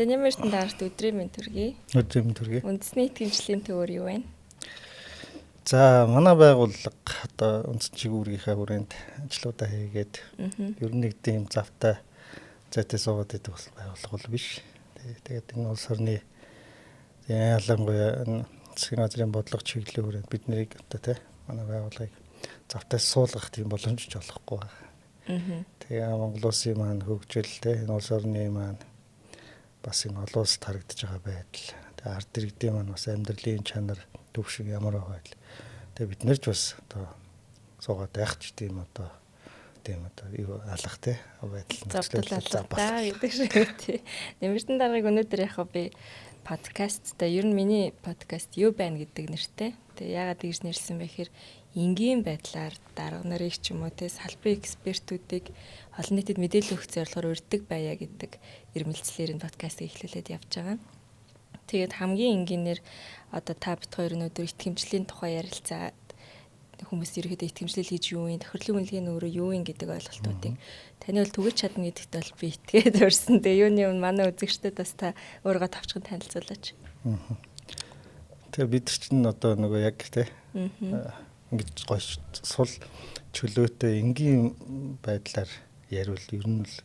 За, Нямэртэн дарагт өдрийн мэнд төргий. Өдрийн мэнд төргий. Үндэсний итгэмжлийн төвөр юу вэ? За, манай байгууллага одоо үндсэн чигүүрийнхээ хүрээнд ажлуудаа хийгээд ер нь нэг тийм завтай зайтай суугаад байдаг бас байгууллага бол биш. Тэгээд энэ улс орны ялангуяа энэ засгийн газрын бодлого чиглэлийн хүрээнд бид нарыг одоо тий манай байгууллагыг завтай суулгах тийм боломж ч олохгүй байна. Тэгээ Монгол улсын маань хөгжил тий энэ улс орны маань бас энэ олон улсад харагдаж байгаа байдал. Тэгээ ард иргэдийн маань бас амьдралын чанар төвшин ямар байгаа байдал. Тэгээ бид нар ч бас одоо суугаад байх ч тийм одоо юу алах те байдал нөхцөл алга гэдэг шиг тий. Нэмэртэн даргаыг өнөөдөр яг би подкасттай ер нь миний подкаст юу байна гэдэг нэртэй. Тэгээ яагаад тэгж нэрлсэн бэ гэхээр энгийн байдлаар дарга нарыг ч юм уу те салбарын экспертүүдийг олон нийтэд мэдээлэл өгөх зорилгоор урьддаг байя гэдэг ирмэлцлээр энэ подкастыг эхлүүлээд явж байгаа. Тэгээд хамгийн энгийнээр одоо та бит хоёр өнөөдөр итгэмжлийн тухай ярилцаад хүмүүс ерөөхдөө итгэмжлэл гэж юу юм, тохирлын үнэлгээ нь өөрөө юу юм гэдэг ойлголтуудыг таны бол түгэж чадна гэдэгт бол би итгээд өрсөн. Тэгээ юуны өмнө манай үзэгчдэд бас та өөрийгөө товчхон танилцуулаач. Тэгээ бид нар чинь одоо нөгөө яг те ингэж гоё сул чөлөөтэй энгийн байдлаар яриул ер нь л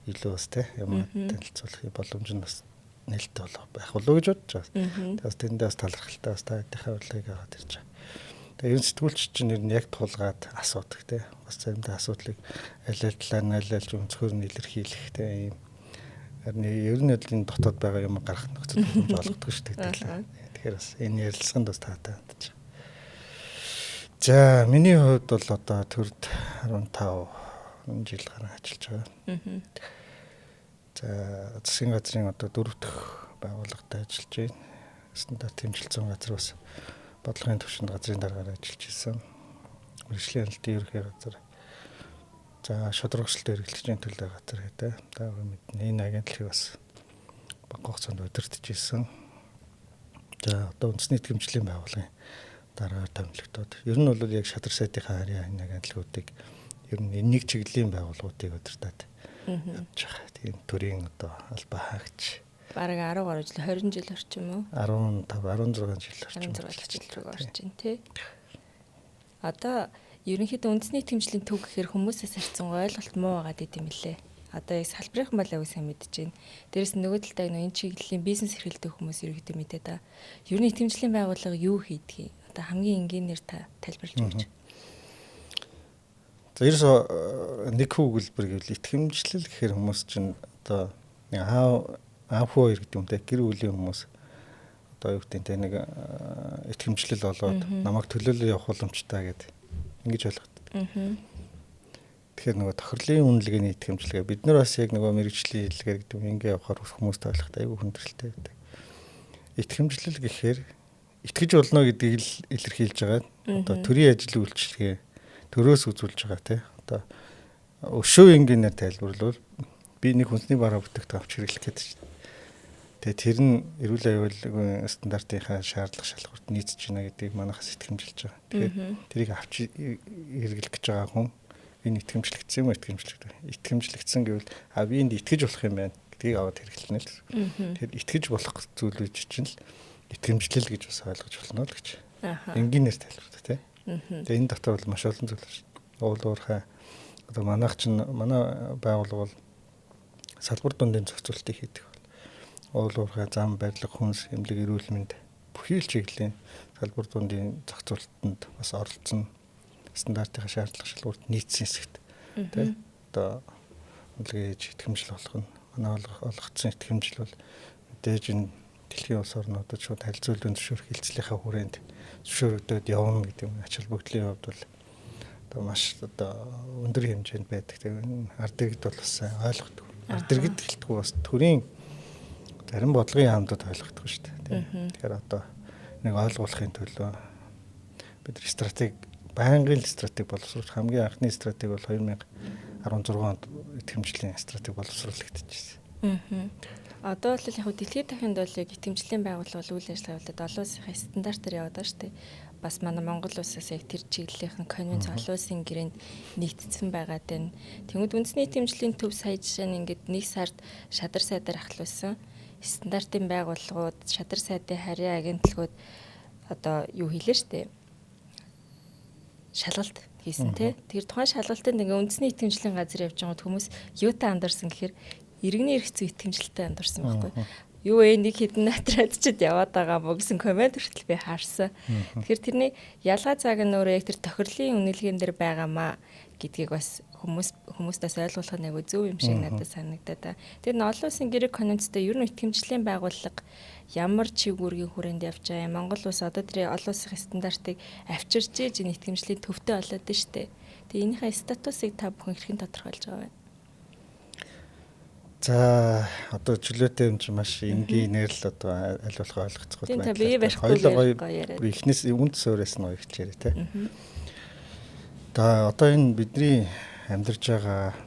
илүү бас те юм танилцуулах боломж нь бас нээлттэй болох байх болов уу гэж бодож байгаа. Тэгээс тэндээ бас талархалтай бас та хэдийнхээ урилгыг аваад ирж байгаа. Тэгээ ер нь сэтгүүлч чинь ер нь яг тулгаад асуудаг те. Бас заримдаа асуудлыг аль аль талаар нь аль аль өнцгөр нь илэрхийлэх те ийм харин ер нь энэ дотоод байгаа юм гарах нөхцөл боломж олгодог шүү дээ. Тэгэхээр бас энэ ярилцлаганд бас таатай хандж байгаа. За, миний хувьд бол одоо төрд 15 жил гарan ажиллаж байгаа. За, засгийн газрын одоо дөрөв дэх байгууллагад ажиллаж байна. Стандарт хэмжилтсэн газар бас бодлогын төвшөнд газрын даргаар ажиллаж исэн. Мэргэжлийн хяналтын ерөнхий газар. За, шударгачлалт эргэлтчийн төлөө газар гэдэг. Та мэднэ. Энэ агентлагийг бас бага хугацаанд удирдах исэн. За, одоо үндэсний итгэмжлийн байгууллагын дараагаар томилогдоод ер нь бол яг шадар сайдынхаа харьяа энэ агентлагуудыг ер нь энэ нэг чиглэлийн байгууллагуудыг удирдах явж байгаа. Тийм төрийн одоо албаа хаагч. Бараг 10 гаруй жил 20 жил орчим уу? 15 16 жил орчим. 16 жил рүү орчин тий. Одоо ерөнхийдөө үндэсний итгэмжлийн төв гэхээр хүмүүсээс харьцангуй ойлголт муу байгаад идэм билээ. Одоо яг салбарынхан бол аягүй сайн мэдэж байна. Дээрээс нь нөгөө талдаа энэ чиглэлийн бизнес эрхэлдэг хүмүүс ерөнхийдөө мэдээ да. Ер нь итгэмжлийн байгууллага юу хийдгийг одоо хамгийн энгийнээр та тайлбарлаж өгөөч. За, ерөөсөө нэг хүү өгүүлбэр гэвэл итгэмжлэл гэхээр хүмүүс чинь одоо аав хүү хоёр гэдэг юм те гэр бүлийн хүмүүс одоо юу гэдэг те нэг итгэмжлэл болоод намайг төлөөлөл явах боломжтой гэдэг ингэж ойлгодог. Тэгэхээр нөгөө тохирлын үнэлгээний итгэмжлэгээ бид нар бас яг нөгөө мэрэгжлийн хэллэгээр гэдэг юм ингээ явахаар хүмүүст ойлгоход айгүй хүндрэлтэй байдаг. Итгэмжлэл гэхээр итгэж болно гэдгийг л илэрхийлж байгаа. Одоо төрийн ажил үйлчилгээ төрөөс үзүүлж байгаа те. Одоо өшөө энгийнээр тайлбарлавал би нэг хүнсний бараа бүтээгдэхүүн авч хэрэглэх гэдэг чинь. Тэгээ тэр нь эрүүл аюулгүй стандартынхаа шаардлага шалгуурт нийцэж байна гэдгийг манайхаас итгэмжилж байгаа. Тэгэхээр тэрийг авч хэрэглэх гэж байгаа хүн энэ итгэмжлэгдсэн юм уу итгэмжлэгдсэн. Итгэмжлэгдсэн гэвэл а би энд итгэж болох юм байна гэдгийг аваад хэрэглэнэ л. Тэгэхээр итгэж болох зүйлүүд чинь л итгэмжлэл гэж бас ойлгож болно л гэж. Энгийнээр тайлбарлах тий. Тэгээ энэ дотор бол маш олон зүйл байна. Уул уурхай одоо манайх чинь манай байгууллага бол салбар дундын зохицуултыг хийдэг бол уул уурхай, зам, барилга, хүнс, эмнэлэг, эрүүл мэнд бүхий л чиглэлийн салбар дундын зохицуултанд бас оролцсон стандартын шаардлага шалгуурт нийцсэн хэсэгт тий одоо үнэлгээ хийж итгэмжил болох нь манай олгогдсон итгэмжил бол мэдээж энэ дэлхийн улс орнуудад шууд харилцуулгын зөвшөөрөх хилцлийнхаа хүрээнд зөвшөөрөгдөд явна гэдэг юм ач холбогдлын хувьд бол одоо маш одоо өндөр хэмжээнд байдаг. Тэгээ ард иргэд бол бас ойлгодог. Ард иргэд гэлтгүй бас төрийн зарим бодлогын яамдууд ойлгодог шүү дээ. Тэгэхээр одоо нэг ойлгуулахын төлөө бид стратеги байнгын стратеги боловсруулах хамгийн анхны стратеги бол 2016 онд итгэмжлийн стратеги боловсруулагдчихсэн. Одоо бол яг дэлхийн дахинд бол яг итгэмжлийн байгууллага үйл ажиллагаа явуулаад олон улсынхаа стандартаар яваад байгаа шүү дээ. Бас манай Монгол улсаас яг тэр чиглэлийнхэн конвенц олон улсын гэрээнд нэгтцсэн байгаад байна. Тэнгүүд үндэсний итгэмжлийн төв сая жишээ нь ингээд нэг сард шадар сайдаар ахлуулсан. стандартын байгууллагууд, шадар сайдын харьяа агентлагууд одоо юу хийлээ штэ. Шалгалт хийсэн тий. Тэр тухайн шалгалтанд ингээ үндэсний итгэмжлийн газар явж байгаа хүмүүс юутай андуурсан гэхээр иргэний эрх зүйн итгэмжлэлтэй андуурсан байхгүй. Юу вэ нэг хэдэн натраад чид яваад байгаа мó гэсэн коммент хүртэл би харсан. Тэгэхээр тэрний ялгаа цаг нь өөрөө яг тэр тохирлын үнэлгээнд дээр байгаамаа гэдгийг бас хүмүүстээс ойлгуулах нь айгүй зөв юм шиг надад санагдаад байна. Тэр нь олон улсын гэрээ конвенцтэй ер нь итгэмжлийн байгууллага ямар чиг үүргийн хүрээнд явж байгаа юм. Монгол улс одоо тэр олон улсын стандартыг авчирч иж энэ итгэмжлийн төвтэй болоод нь штэ. Тэгээ энийхээ статусыг та бүхэн хэрхэн тодорхойлж байгаа вэ? За одоо чөлөөтэй юм чи маш энгийнээр л одоо аль болох ойлгоцгоо байна. Тийм бие барихгүй гоё яриад. Эхнээс үнд суурьаас нь гоё хичээрээ те. За одоо энэ бидний амьдарч байгаа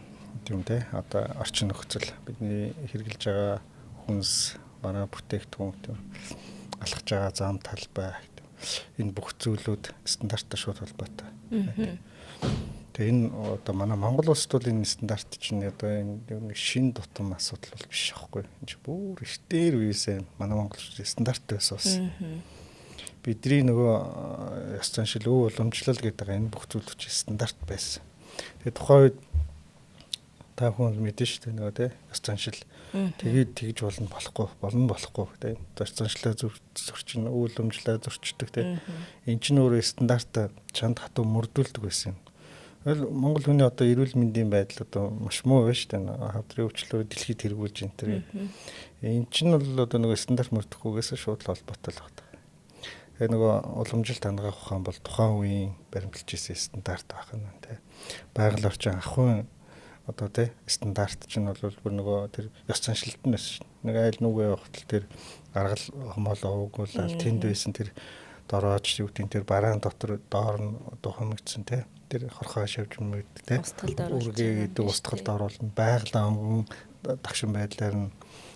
юм те одоо орчин нөхцөл бидний хэрэгжилж байгаа хүнс бараа бүтээгдэхүүн тийм алхаж байгаа зам талбай энэ бүх зүйлүүд стандарттай шууд холбоотой. Тэгээ энэ одоо манай Монгол улсад бол энэ стандарт чинь одоо энэ нэг шин тутам асуудал бол биш аахгүй. Энэ чинь бүр эртээр үеэсээ манай Монгол улс стандарттай байсан улс. Бидний нөгөө ёс заншил, өв уламжлал гэдэг энэ бүх зүйл чинь стандарт байсан. Тэгээ тухайн үед та бүхэн мэдэн шүү дээ нөгөө тий ёс заншил тэгээд тэгж болно болохгүй тий ёс заншлаа зөрчин, өв уламжлалаа зөрчдөг тий. Энэ чинь өөрөө стандарт чанд хатуу мөрдүүлдэг байсан юм. Монгол хүний одоо эрүүл мэндийн байдал одоо маш муу байна шүү дээ. Хавдрын өвчлөлөөр дэлхийд тэргүүлж энэ тэр. Энэ чинь бол одоо нөгөө стандарт мөрдөхгүйгээс шууд л холбоотой л байна. Тэгээ нөгөө уламжилт хангаах ухаан бол тухайн үеийн баримталж ирсэн стандарт байх нь тий. Байгаль орчин ахуйн одоо тий стандарт чинь бол бүр нөгөө тэр ёс заншилт нь байсан шүү. Нэг айл нүгэ явахтал тэр гаргал хомоол овгуулаад тэнд байсан тэр дороож юу гэдэг тэр бараан дотор доор нь одоо хомигдсон тий. Тэр хорхоо шавж мэгдэг тий. Үргээ гэдэг устгалд оруулна. Байгаль онгон дагшин байдлаар нь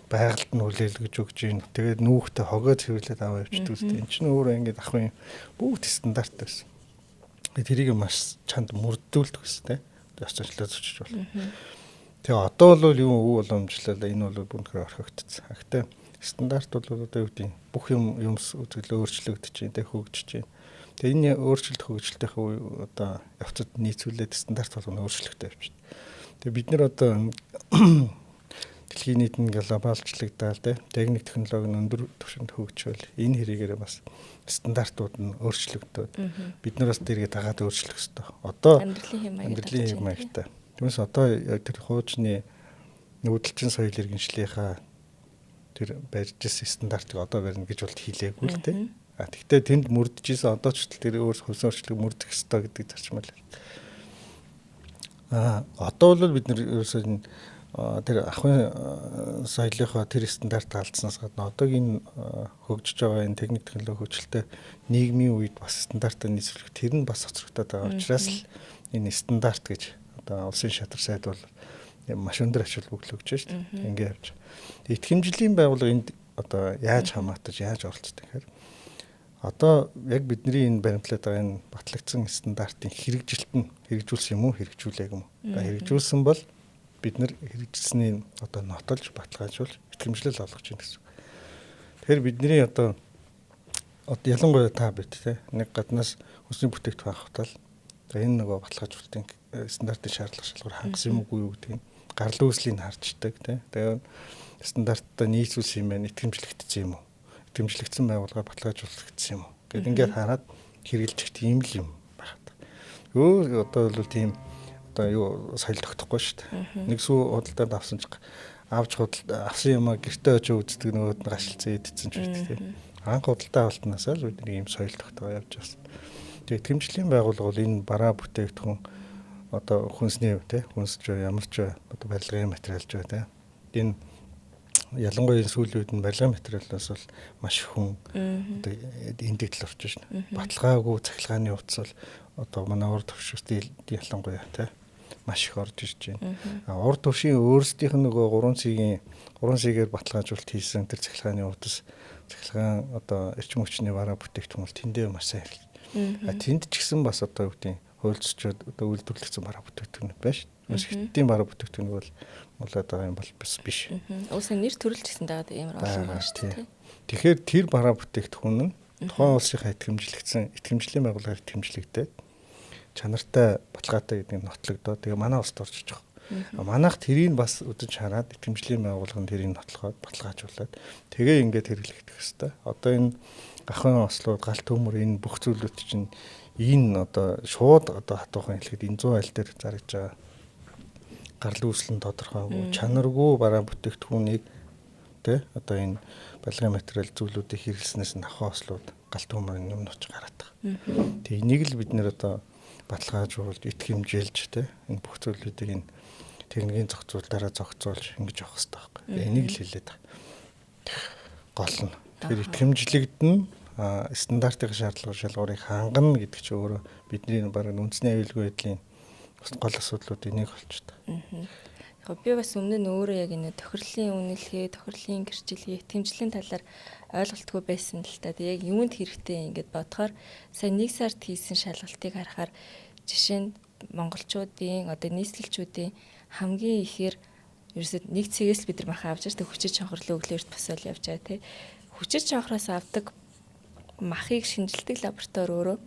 байгальд нь хүлээлгэж өгч гин. Тэгээд нүүхтэй хогоо цэвэрлээд аваа явчихдаг үстэй. Энд чинь өөрөө ингээд ахын бүгд стандарт байсан. Тэрийг маш чанд мөрдүүлдэг гэсэн тий. Ёс заншлаа зөрчиж болно. Тэгээ одоо бол юу өв уламжлал энэ бол бүрнхээр орхигдсон. Гэхдээ стандарт бол одоо юу гэдэг бүх юм юмс үзэл өөрчлөгдөж чинь тий хөгжиж чинь. Тэгээ энэ өөрчлөлт хөгжилтийн үе одоо явцад нийцүүлээд стандарт болгоно өөрчлөлттэй явчихна. Тэгээ бид нар одоо дэлхийн нийт нь глобалчлагдаад тий техник технологи нь өндөр түвшинд хөгжвөл энэ хэрэгээрээ бас стандартууд нь өөрчлөгдөд бид нар бас тэргээ дагаад өөрчлөх ёстой. Одоо амьдралын хэм маягтай. Түүнээс одоо яг тэр хуучны нүүдэлчин соёл иргэншлийнхаа тэр барьж ирсэн стандартыг одоо барина гэж бол хэлээгүй л тий. А тэгтээ тэнд мөрдөж исэн одоо ч тэр өөр хөлсөн өөрчлөлт мөрдөх ёстой гэдэг зарчмал. А одоо бол бид нар ерөөсөө энэ тэр ахуйн соёлынхоо тэр стандарт алдсанаас гадна одоогийн хөгжиж байгаа энэ техник технологи хөгжилтэй нийгмийн үед бас стандартаа нийцүүлэх тэр нь бас хоцрогдоод байгаа учраас л энэ стандарт гэж одоо улсын шатар сайд бол маш өндөр ач холбогдол өгч шүү дээ. Ингээ явж. Итгэмжлийн байгууллага энд одоо яаж хамаатаж яаж оролцдог гэхээр одоо яг бидний энэ баримтлаад байгаа энэ батлагдсан стандартын хэрэгжилт нь хэрэгжүүлсэн юм уу хэрэгжүүлээг юм уу? Хэрэгжүүлсэн бол бид нэр хэрэгжилснийг одоо нотолж баталгаажуулж итгэмжлэл олгож байна гэсэн. Тэгэхээр бидний одоо ялангуяа та бид те нэг гаднаас хүнсний бүтээгдэхүүн авахтаа л энэ нөгөө баталгаажуулалтын стандартын шаардлага шалгуур хангасан юм уу гэдгийг гарлын үүслийг харждаг те. Тэгээ стандарттай нийцүүлсэн юм байна, итгэмжлэгдсэн юм уу? Итгэмжлэгдсэн байгууллагаар баталгаажуулагдсан юм уу? Гэт ингээд хараад хэрэгжилчих тийм л юм байна. Өө одоо бол тийм одоо юу соёл тогтохгүй шүү дээ. Нэг сүү худалдаад авсан ч авч худалд авсан юм а гэртээ очиж үздэг нөгөөд нь гашилцсан идсэн ч байдаг тийм. Анх худалдаа авалтнаас л бид нэг юм соёл тогтоогоо явж байсан. Тэгээ итгэмжлийн байгууллага бол энэ бараа бүтээгдэхүүн одоо хүнсний тий хүнс ч ямар ч одоо барилгын материал ч бай тий. Энэ ялангуяа энэ сүүлийн үед нь барилгын материалаас бол маш хүн одоо эндэгдэл орж шин. Баталгаагүй цахилгааны утас бол одоо манай урд төвшөөстэй ялангуяа тий маш их орж ирж байна. Урд төвшийн өөрсдийнх нь нөгөө 3 C-гээр баталгаажуулалт хийсэн тэр цахилгааны утас цахилгаан одоо эрчим хүчний бараа бүтээгдэхүүн бол тэндээ маш сайн хэрэглэв. А тэнд ч гэсэн бас одоо юу гэдэг хуульцчод одоо үйлдвэрлэгдсэн бараа бүтээгдэхүүн байна шүү. Бас хятадын бараа бүтээгдэхүүн бол болоод байгаа юм бол бас биш. Улсын нэр төрөлж гисэн дагаад амар олон байна шүү дээ. Тэгэхээр тэр бараа бүтээгдэхүүн нь тухайн улсынхаа итгэмжлэгдсэн итгэмжлийн байгууллагаар итгэмжлэгдээд чанартай баталгаатай гэдэг нь нотлогдоо. Тэгээ манай улсад орж иж байгаа. Манайх тэрийг бас үзэж хараад итгэмжлийн байгууллага нь тэрийг нотлоход баталгаажуулаад тэгээ ингээд хэрэглэгдэх хэвээр. Одоо энэ гахын ослууд, галт төмөр энэ бүх зүйлүүд чинь энэ одоо шууд одоо хатуухан хэлэхэд энэ 100 айл дээр зарагдж байгаа гарал үүсэл нь тодорхойгүй, чанаргүй бараа бүтээгдэхүүнийг тэ одоо энэ барилгын материал зүйлүүдийг хэрэглэснээс нь ахын ослууд, галт төмөр юм нууч гараад байгаа. Тэгээ энийг л бид нэр одоо баталгаажуулж, итгэмжилж тэ энэ бүх зүйлүүдийг энэ техникийн зохицуулалтаараа зохицуулж ингэж явах хэрэгтэй байхгүй. Энийг л хэлээд байгаа. Гол нь. Тэгэхээр итгэмжлэгдэн стандартын шаардлага шалгуурыг хангана гэдэг чинь өөрөө бидний бараг үндэсний аюулгүй байдлын гол асуудлуудын нэг болчихдог. Яг би бас өмнө нь өөрөө яг энэ тохирлын үнэлгээ, тохирлын гэрчлэгээ, итгэмжлийн талаар ойлголтгүй байсан л та. Тэг яг юунд хэрэгтэй ингээд бодохоор сая нэг сард хийсэн шалгалтыг харахаар жишээ нь монголчуудын одоо нийслэлчүүдийн хамгийн ихээр ерөөсөө нэг цэгээс л бид нар маха авч байгаа шүү дээ. Хүчит чонхорлоо өглөөрт босоод явж байгаа тий. Хүчит чонхроос авдаг махыг шинжилдэг лаборатори өөрөө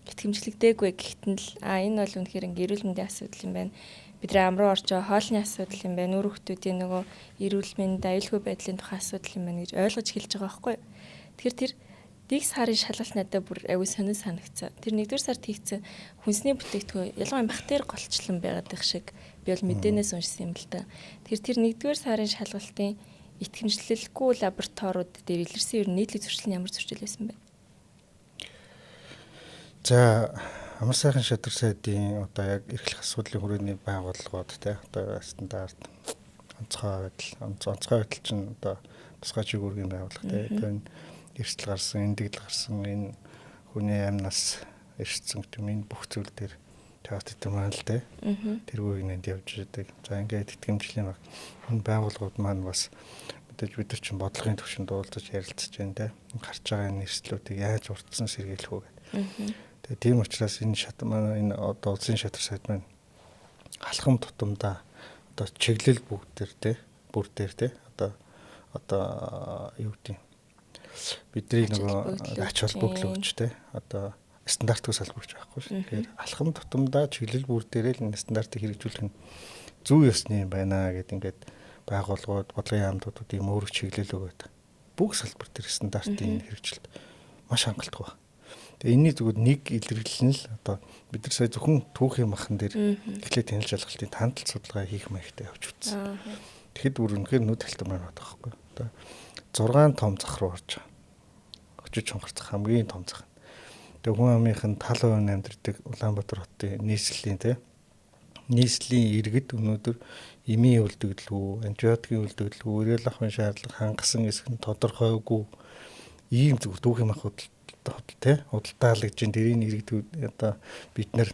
итгэмжлэгдээгүй гэхэд нь л энэ бол үнэхээр ингээ эрүүл мэндийн асуудал юм байна. Бидний ам руу орж байгаа хоолны асуудал юм байна. Үр хүүхдүүдийн нөгөө эрүүл мэнд, аюулгүй байдлын тухай асуудал юм байна гэж ойлгож хэлж байгаа байхгүй юу. Тэгэхээр тэр нэг сарын шалгалт надад бүр аюу сонин санагцсан. Тэр нэгдүгээр сард хийгдсэн хүнсний бүтээгдэхүүн ялангуяа бактери голчлон байгаад их шиг би бол мэдээнээс уншсан юм л та. Тэгэхээр тэр нэгдүгээр сарын шалгалтын итгэмжлэлгүй лабораториуд дээр илэрсэн ер нь нийтлэг зөрчил нь ямар зөрчил байсан бэ? За амар сайхан шатар сайдын одоо яг эрхлэх асуудлын хүрээний байгууллагууд те одоо стандарт онцгой байдал онцгой байдал чинь одоо тусгай чиг үүргийн байгууллага те одоо энэ эрсдэл гарсан, эндэгдэл гарсан, энэ хүний амнаас эрсдсэн гэдэг юм энэ бүх зүйл дээр театр маань л те тэргүй нэгэнт явж идэг. За ингээд итгэмжлийн баг энэ байгууллагууд маань бас мэдээж бид нар чинь бодлогын түвшинд уулзаж ярилцаж байна те. Гарч байгаа энэ эрсдлүүдийг яаж урдсан сэргийлэх үү гэдэг. Тэгээ тийм учраас энэ шат маань энэ одоо улсын шатар сайд маань алхам тутамдаа одоо чиглэл бүгд дээр те бүр дээр те одоо юу гэдэг бидний нөгөө ач холбогдол өгч те одоо стандартгүй салбарч байхгүй шүү. Тэгэхээр алхам тутамдаа чиглэл бүр дээрээ л энэ стандартыг хэрэгжүүлэх нь зүй ёсны юм байна гэд ингээд байгууллагууд, бодлогын яамнууд ийм өөр чиглэл өгөөд бүх салбар дээр стандартын хэрэгжилт маш хангалттай байна. Тэгээ энэний зүгээр нэг илэрлэл нь л одоо бид нар сая зөвхөн түүхийн махан дээр эхлээд тэнэл шалгалтын тандал судалгаа хийх маягтай явж үтсэн. Тэгэхэд бүр үнэхээр нүд алтан байна байхгүй. Одоо 6 том зах руу орж байгаа. Өчиж чонхор зах хамгийн том зах. Тэгээ хүн амынх нь тал хувь нь амьдардаг Улаанбаатар хотын нийслэлийн те нийслэлийн иргэд өнөөдөр эмийн үлдэгдэлгүй, антибиотикийн үлдэгдэлгүй, эрүүл ахуйн шаардлага хангасан хэсэг нь тодорхойгүй ийм зүгээр түүхийн мах те худалдаалагдж ин тэрийн иргэд одоо бид нар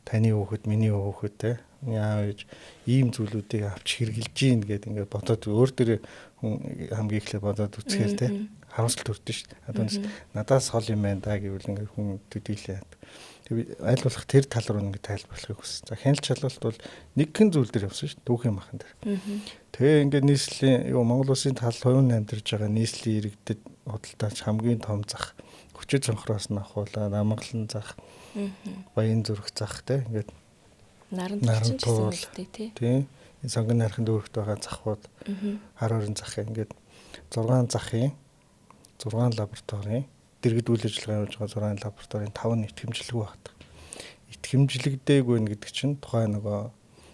таны хүүхэд, миний хүүхэд те аав ээж ийм зүйлүүдийг авч хэрглэж гин гэд ингээд бодоод өөр дээр хүн хамгийн эхлээд бодоод үзэхээр те харамсал төрдөн шүү дээ. Одоо надаас хол юм байна да гэвэл ингээд хүн төдийлээ. Тэгээ аль болох тэр тал руу ингээд тайлбарлахыг хүссэн. За хяналт шалгалт бол нэгхэн зүйл дээр явсан шүү дээ. Түүхийн махан дээр. Тэгээ ингээд нийслэлийн юу Монгол улсын тал хувь нь амьдарч байгаа нийслэлийн иргэдэд худалдаач хамгийн том зах хүчит цонхроос нь ахуулаад Амгалан зах, Баян зүрх зах те ингээд наран туул тий. Энэ сонгон нархан дүүрэгт байгаа захууд хар орон зах ингээд 6 захын 6 лабораторийн дэргэд үйл ажиллагаа явуулж байгаа 6 лабораторийн 5 нь итгэмжлэггүй байдаг. Итгэмжлэгдээгүй нэ гэдэг чинь тухайн нөгөө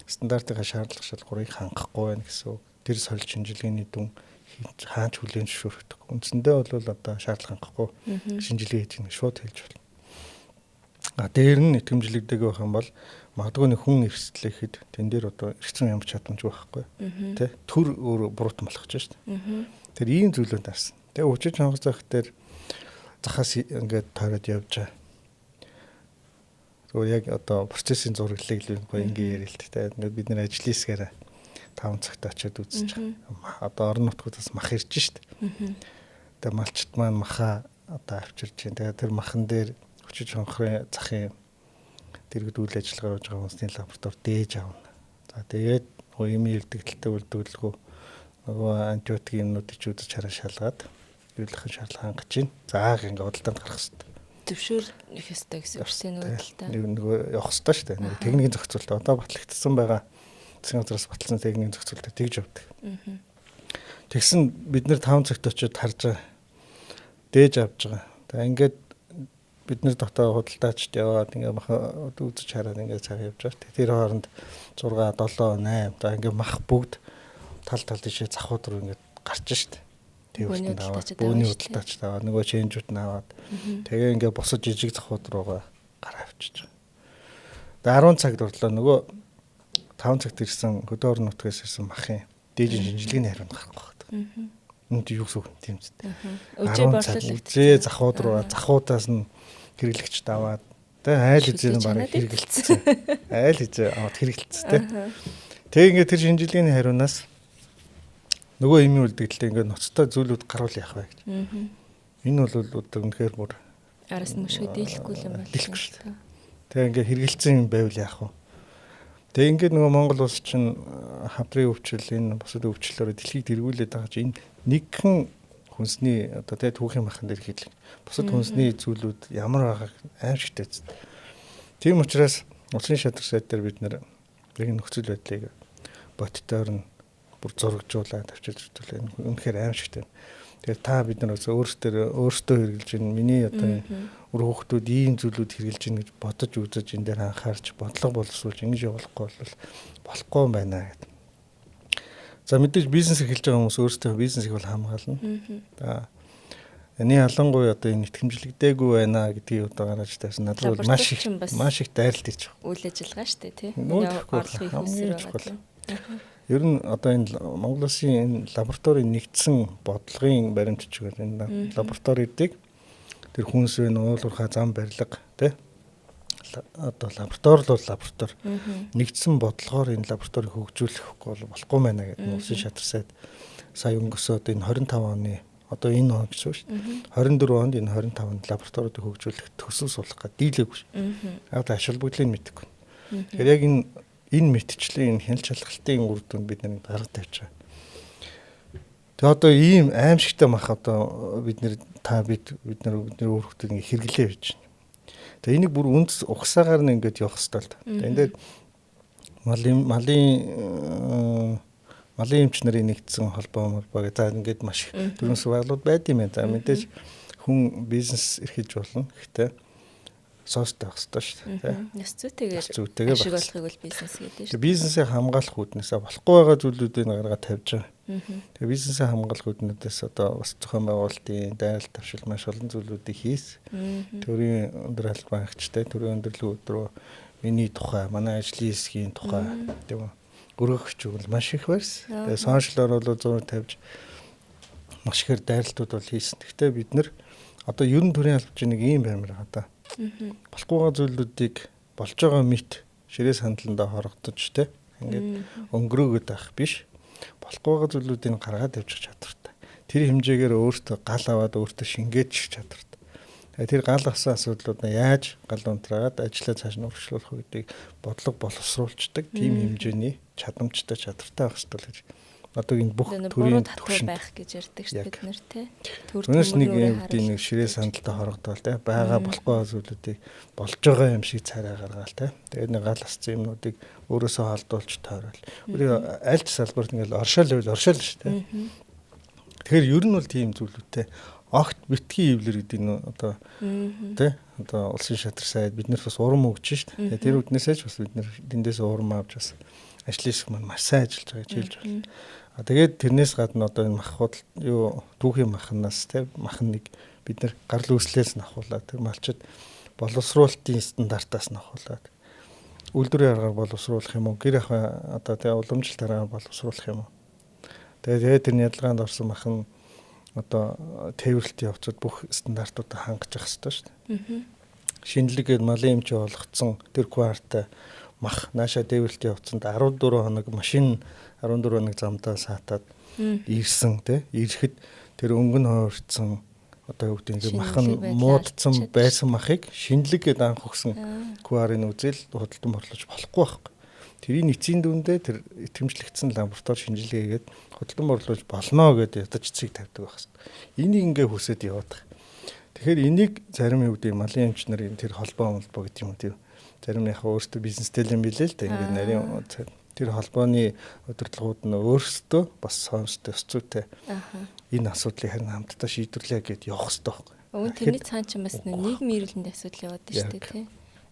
стандартын шаардлага шалгуурыг хангахгүй байна гэсэн үг. Тэр сольж шинжилгээний дүн хаач хүлээн зөвшөөрөгдөг. Үндсэндээ бол одоо шаардлага хангахгүй шинжилгээ хийж нэг шууд хэлж болно. А дээр нь итгэмжлэгдээгүй байх юм бол магадгүй нэг хүн эрсдлэхэд тэн дээр одоо эрсдэн ямар ч чадамжгүй байхгүй. Тэ төр өөр буруутан болох гэж шүү дээ. Тэр ийм зүйлүүд дарсан. Тэгээ өчиж хонгор зах дээр захаас ингээд тойроод явж байгаа. Зүгээр яг одоо процессын зураглалыг л гоё ингээ яриа л тэ. Ингээд бид нэр ажлын хэсгээрээ 5 цагт очиод үзэж байгаа. Одоо орон нутгуудаас мах ирж шít. Тэгээ малчт маань маха одоо авчирч байна. Тэгээ тэр махан дээр өчиж хонхрын захын дэргэд үйл ажиллагаа явуулж байгаа хүмүүсийн лаборатори дээж авна. За тэгээд Нөгөө эмийн үлдэгдэлтэй үлдэгдэлгүй нөгөө антибиотик юмнуудыг ч үзэж хараа шалгаад хэрэглэхэн шаардлага хангаж байна. За ингээ худалдаанд гарах хэрэгтэй. Зөвшөөр их ёстой гэсэн үг шүү дээ худалдаа. Нөгөө явах ёстой шүү дээ. Нөгөө техникийн зохицуулалт одоо батлагдсан байгаа засгийн газраас баталсан техникийн зохицуулалт тэгж явдаг. Тэгсэн бид нэр 5 цагт очиод харж байгаа. Дээж авч байгаа. За ингээд бид нэр дотоо худалдаачд яваад ингээ мах үзэж хараад ингээ цаг явж байгаа. Тэр хооронд 6 7 8 за ингээ мах бүгд тал тал тийшээ захууд руу ингээ гарч штт. Тээвэрт аваад бөөний худалдаач аваад нөгөө ченжүүд нь аваад тэгээ ингээ босож жижиг захууд руугаа гараа авчиж байгаа. Тэгээ 10 цагт орлоо нөгөө 5 цагт ирсэн хөдөө орон нутгаас ирсэн махын дээжин шинжилгээний хариунд гарахгүй байна. Энд юу гэсэн үг юм тийм үү? Үжээ борлуулалт. Үжээ захууд руу захуудаас нь хэрэглэгчд аваад тэгээ айл хизээ нь бараг хэрэгэлцсэн. Айл хизээ аваад хэрэгэлцсэн тэ. Тэгээ ингээ тэр шинжилгээний хариунаас нөгөө эмийн үлдэгдэлтэй ингээ ноцтой зүйлүүд гарвал яах вэ гэж. Энэ бол одоо үнэхээр бүр араас нь мөшгөө дийлэхгүй юм байна. Дийлэхгүй шүү дээ. Тэгээ ингээ хэрэгэлцсэн юм байвал яах вэ? Тэгээ ингээд нөгөө Монгол улс чинь хавдрын өвчл энэ бусад өвчлөлөөр дэлхийг дэргүүлээд байгаа чинь энэ нэгхэн хүнсний одоо тэ түүхийн махан дээр хийлэг. Бусад хүнсний зүйлүүд ямар байгааг аимшигтай зү. Тийм учраас улсын шадрах сайд дээр бид нэр яг нөхцөл байдлыг бодтоор нь бүр зурагжуулаад тавьчилж үзүүлээ. Үнэхээр аимшигтай. Тэгэхээр та бид нар өөрсдөө хэрэглэж байна. Миний одоо үр хүүхдүүд ийм зүйлүүд хэрэглэж байна гэж бодож үзэж энэ дээр анхаарч бодлого боловсруулж ингэж явуулахгүй бол болохгүй юм байна гэдэг. За мэдээж бизнес эхэлж байгаа хүмүүс өөрсдөө бизнесийг бол хамгаална. За энэ ялангуяа одоо энэ итгэмжлэгдээгүй байна гэдгийг одоо гаргаж тавьсан. Надад бол маш их дайралт ирж байгаа. Үйл ажиллагаа шүү дээ тий. Орлогын их өсөр байгаа. Ер нь одоо энэ Монгол улсын энэ лабораторийн нэгдсэн бодлогын баримт бичгээр энэ лабораториудыг тэр хүнс вэ, уулуурхай зам барилга тий одоо лаборатори бол лаборатори нэгдсэн бодлогоор энэ лабораторийг хөгжүүлэхгүй бол болохгүй байна гэдэг нь улсын шатрах сайд сая өнгөрсөд энэ 25 оны одоо энэ он гэсэн үг шүү дээ. 24 онд энэ 25 лабораториудыг хөгжүүлэх төсөв суулгах гэж дийлээгүй шүү. Яг ач холбогдлыг мэдэхгүй. Тэгэхээр яг энэ мэтчлийн энэ хяналт шалгалтын үр дүнд бид нэг гарга тавьж байгаа. Тэгээ одоо ийм аимшигтай мах одоо бид нэр та бид нар өөр хүмүүс ингэ хэрэглээ явж байна. Тэгээ энийг бүр үндэс угсаагаар нь ингэж явах хэрэгтэй л да. Энэ дээр малын эмч нарын нэгдсэн холбоо молбоо гэ за ингээд маш их төрөнс байгууллагууд байд юм байна. За мэдээж хүн бизнес эрхэлж болно. Гэхдээ соостой байх хэрэгтэй шүү дээ. Ёс зүйтэйгээр ашиг олохыг бол бизнес гэдэг шүү. Бизнесээ хамгаалах үүднээсээ болохгүй байгаа зүйлүүдийг гаргаад тавьж байгаа. Тэгээ бизнесээ хамгаалах үүднээс одоо бас зохион байгуулалтын дайрал тавшил маш олон зүйлүүдийг хийс. Төрийн өндөр аль банкчтай төрийн өндөрлөг өдрөө миний тухай, манай ажлын хэсгийн тухай тийм үү. Өргөх хүч бол маш их барьсан. Тэгээ сошиалор бол 150 маш ихээр дайралтууд бол хийсэн. Гэхдээ бид нэр одоо ер нь төрийн албач нэг ийм баймар байгаа даа. Болохгүй байгаа зүйлүүдийг болж байгаа мэт ширээ сандландаа хорогдож те ингээд өнгөрөөгöd байх биш. Болохгүй байгаа зүйлүүдийг гаргаад явчих чадвартай. Тэр хэмжээгээр өөртөө гал аваад өөртөө шингээчих чадвартай. Тэр гал авсан асуудлууд нь яаж гал унтраагаад ажлаа цааш нь үргэлжлүүлэх вэ гэдгийг бодлого боловсруулцдаг тийм хэмжээний чадамжтай чадвартай байх ёстой л гэж. Одоо энэ бүх төрийн түвшинд байх гэж ярьдаг шүү бид нар тий. Түүнээс нэг юм гэдэг нэг ширээ сандалтай хорогдоол тий. Бага болохгүй зүйлүүдийг болж байгаа юм шиг царай гаргаал тий. Тэгээд нэг гал асцсан юмнуудыг өөрөөсөө халдуулж тойрол. Өөрийн аль ч салбарт ингээл оршоол байвал оршоол шүү тий. Тэгэхээр ер нь бол тийм зүйлүүдтэй огт битгий ивлэр гэдэг нь одоо тий одоо улсын шатрах сайд бид нарт бас урам өгч шүү дээ. Тэр үднээсээ ч бас бид нар тэндээс урам авч бас ажлын хэсэг маань маш сайн ажиллаж байгаа гэж хэлж байна. А тэгээд тэрнээс гадна одоо энэ мах худал юу түүхийн махнаас тий мах нэг бид нар гарал үүслээс нь авахуулаад тэр малчид боловсруулалтын стандартаас нь авахуулаад үйлдвэрийн аргаар боловсруулах юм уу гэр ахуй одоо тий уламжлалт аргаар боловсруулах юм уу. Тэгээд тэр ялгаанд орсон мах нь одоо тээвэрлэлтийн явцад бүх стандартуудаа хангаж явах хэрэгтэй шүү дээ. Шинэлэг гээд малын эмч болгоцсон тэр QR-тай мах нааша тээвэрлэлтийн явцанд 14 хоног машин 14 хоног замдаа саатаад ирсэн тий ирэхэд тэр өнгө нь хувирцсан одоо юу гэдэг нь мах нь муудсан байсан махыг шинэлэг гээд анх өгсөн QR-ыг үзэл худалдан борлож болохгүй байхгүй. Тэрийн эцсийн дүндээ тэр итгэмжлэгдсэн лаборатори шинжилгээ хийгээд худалдан борлуулж болно гэдээ ядаж цэг тавьдаг байх хэрэгтэй. Энийг ингээ хүсээд яваад байгаа. Тэгэхээр энийг зарим юу гэдэг малын эмч нарын тэр холбоо гэдэг юм уу тийм. Зарим яхаа өөртөө бизнестэй юм билээ л дээ. Ингээ нарийн тэр холбооны удирдлагууд нь өөрсдөө бас соомстой ёс зүйтэй. Энэ асуудлыг харин хамтдаа шийдвэрлэе гэд явах хэрэгтэй байхгүй. Өвөн тэрний цаан чинь бас нийгмийн эрүүл мэндийн асуудал яваад байна шүү дээ тий.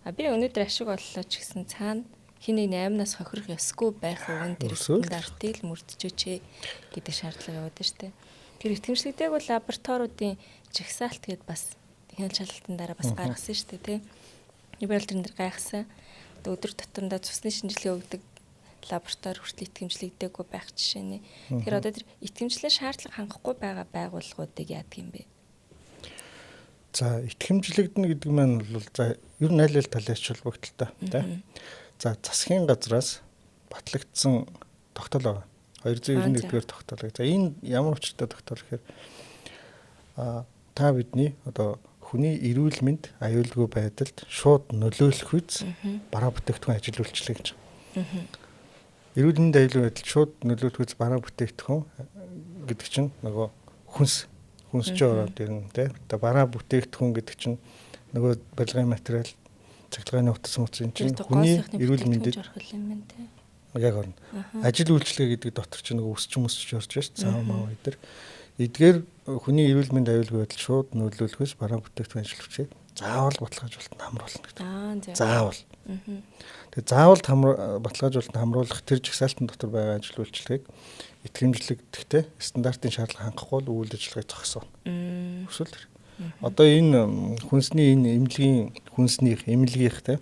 А би өнөөдөр ашиг оллоо ч гэсэн цаана хин нэг 8-наас хохирох ёсгүй байх өвөн тэр стандартыг л мөрдөж өчээ гэдэг шаардлага яваад байна шүү дээ. Тэр итгэмжлэгдээгүй лабораториудын жагсаалт гээд бас хяналт шалгалтын дараа бас гаргасан шүү дээ тий. Би бол тэрэн дээр гайхсан. Өдөр тутамдаа цусны шинжилгээ өгдөг лаборатори хүртэл итгэмжлэгдээгүй байх жишээ нэ. Тэгэхээр одоо тэр итгэмжлэлийн шаардлага хангахгүй байгаа байгууллагуудыг яадаг юм бэ? За итгэмжлэгдэнэ гэдэг маань бол за ер нь аль аль талаас ч холбогдолтой тий. За засгийн газраас батлагдсан тогтоол байгаа. 291-р тогтоол. За энэ ямар учиртай тогтоол гэхээр та бидний одоо хүний эрүүл мэнд аюулгүй байдалд шууд нөлөөлөх үз бараа бүтээгдэхүүн ажил үйлчлэг гэж. Эрүүл мэнд аюулгүй байдалд шууд нөлөөлөх үз бараа бүтээгдэхүүн гэдэг чинь нөгөө хүнс ч ороод ирнэ тий. Одоо бараа бүтээгдэхүүн гэдэг чинь нөгөө барилгын материал, цахилгааны утас муц энэ чинь хүний эрүүл мэндэд орох юм байна тий. Яг орно. Ажил үйлчилгээ гэдэг дотор чинь нөгөө өсч мөсч орж шээ цаав мав эдэр. Эдгээр хүний эрүүл мэнд аюулгүй байдал шууд нөлөөлөхөөс бараа бүтээгдэхүүн ажиллагчид заавал баталгаажуулалтанд хамруулна гэдэг. Заавал. Тэгээ заавал баталгаажуулалтанд хамруулах тэр жагсаалтан дотор байгаа ажил үйлчилгээг итгэмжлэгдэхтэй стандартын шаардлага хангахгүй бол үйл ажиллагааг зогсооно. Өсвөл тэр. Одоо энэ хүнсний энэ эмнэлгийн хүнснийх эмнэлгийнх те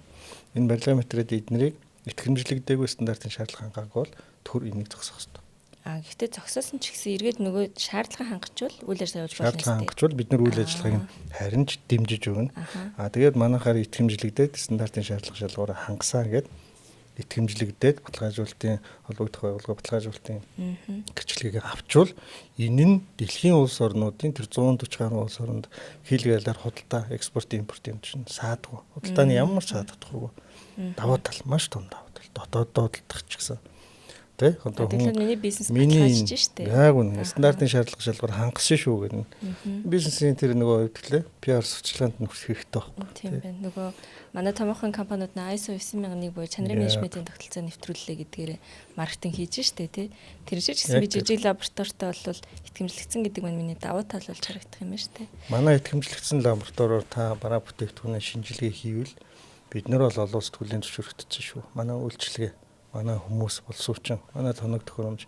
энэ барилгын материал эднэрийг итгэмжлэгдээгүй стандартын шаардлага хангаагүй бол төр энийг зогсоох ёстой. А гэхдээ зогсоосон ч гэсэн эргээд нөгөө шаардлага хангачвал үйл ажиллагаа явуулж болно. Шаардлага хангачвал бид нар үйл ажиллагааг харин ч дэмжиж өгнө. А тэгээд манайхаар итгэмжлэгдээд стандартын шаардлага шалгуураа хангасан гээд итгэмжлэгдээд баталгаажуулалтын холбогдох байгууллага баталгаажуулалтын гэрчлэгийг авчвал энэ нь дэлхийн улс орнуудын тэр 140 гаруй улс оронд хийлгээлээр худалдаа экспорт импорт юм чинь саадгүй. Худалдааны ямар ч саадахгүй. Давуу тал маш том давуу тал. Дотооддоо худалдах ч гэсэн тэ одоо хүн миний бизнес баталгаажж штэ. Яг үнэ. Стандартын шаардлага шалгуур хангасан шүү гэдэг. Бизнесийн тэр нөгөө өвдөглөө PR сурчлаганд нөхөх хэрэгтэй байхгүй. Тийм байна. Нөгөө манай томоохон компаниуд нь ISO 9001 буюу чанарын менежментийн тогтолцоо нэвтрүүллээ гэдгээр маркетинг хийж штэ тий. Тэр шиг ч гэсэн би жижиг лабораторитой бол итгэмжлэгдсэн гэдэг нь миний давуу тал болж харагдах юм байна штэ. Манай итгэмжлэгдсэн лабораториор та бараа бүтээгдэхүүнээ шинжилгээ хийвэл бид нар бол олон улсад хүлээн зөвшөөрөгдсөн шүү. Манай үйлчилгээ, манай хүмүүс боловсруучсан, манай тоног төхөөрөмж.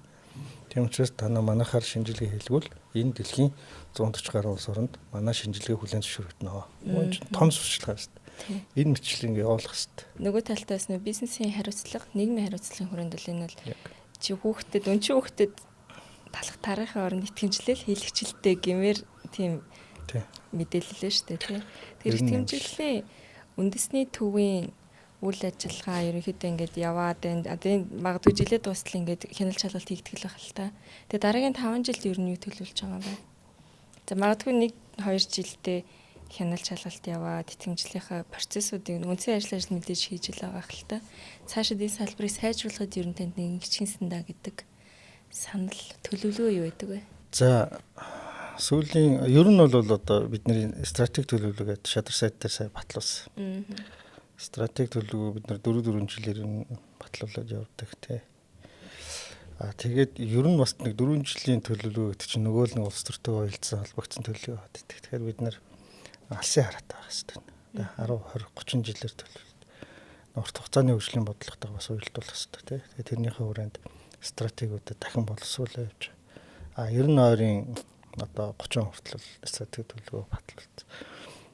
Тийм учраас та нар манайхаар шинжилгээ хийлгүүл энэ дэлхийн 140 гаруй улс оронд манай шинжилгээ хүлээн зөвшөөрөгдөнө. Том сурталчилгаа шүү дээ. Энэ мэтчлэн ингээ явуулах хэрэгтэй. Нөгөө талдаа бас нөө бизнесийн хариуцлага, нийгмийн хариуцлагын хүрээнд бол энэ бол чи хүүхдэд, өнчин хүүхдэд талах тарийнхаа оронд итгэмжлэл хийлэгчлээ гэмээр тийм мэдээлэл шүү дээ тий. Тэр итгэмжлэлийн үндэсний төвийн үйл ажиллагаа ерөнхийдөө ингээд яваад байна. Одоо энэ магадгүй жилээ дуустал ингээд хяналт шалгалт хийгдэх л байх л та. Тэгээ дараагийн 5 жилд ер нь юу төлөвлөж байгаа юм бэ? За магадгүй 1-2 жилдээ хяналт шалгалт яваад итгэмжлэлийнхаа процессуудыг үндсэн ажил ажил мэдээж хийж л байгаа хэл та. Цаашид энэ салбарыг сайжруулахад ер нь танд нэг ингэчихсэн даа гэдэг санал төлөвлөгөө юу байдаг вэ? За сүүлийн ер нь бол одоо бидний стратеги төлөвлөгөө шадар сайт дээр сая батлуулсан. Стратеги төлөвлөгөө бид нар 4 жилээр нь батлуулаад явдаг тий. А тэгээд ер нь бас нэг 4 жилийн төлөвлөгөө гэдэг чинь нөгөө л нэг улс төртөө уялдсан холбогдсон төлөвлөгөө байдаг. Тэгэхээр бид нар алсын хараатай байх хэрэгтэй. 10 20 30 жилээр төлөвлөлт. Урт хугацааны хөгжлийн бодлоготойгоо бас уялдуулах хэрэгтэй тий. Тэгээд тэрнийхээ хүрээнд стратегиудад дахин боловсруулаа явж байгаа. А ер нь ойрын одоо 30 хүртэл стратеги төлөвлөгөө батлуулсан.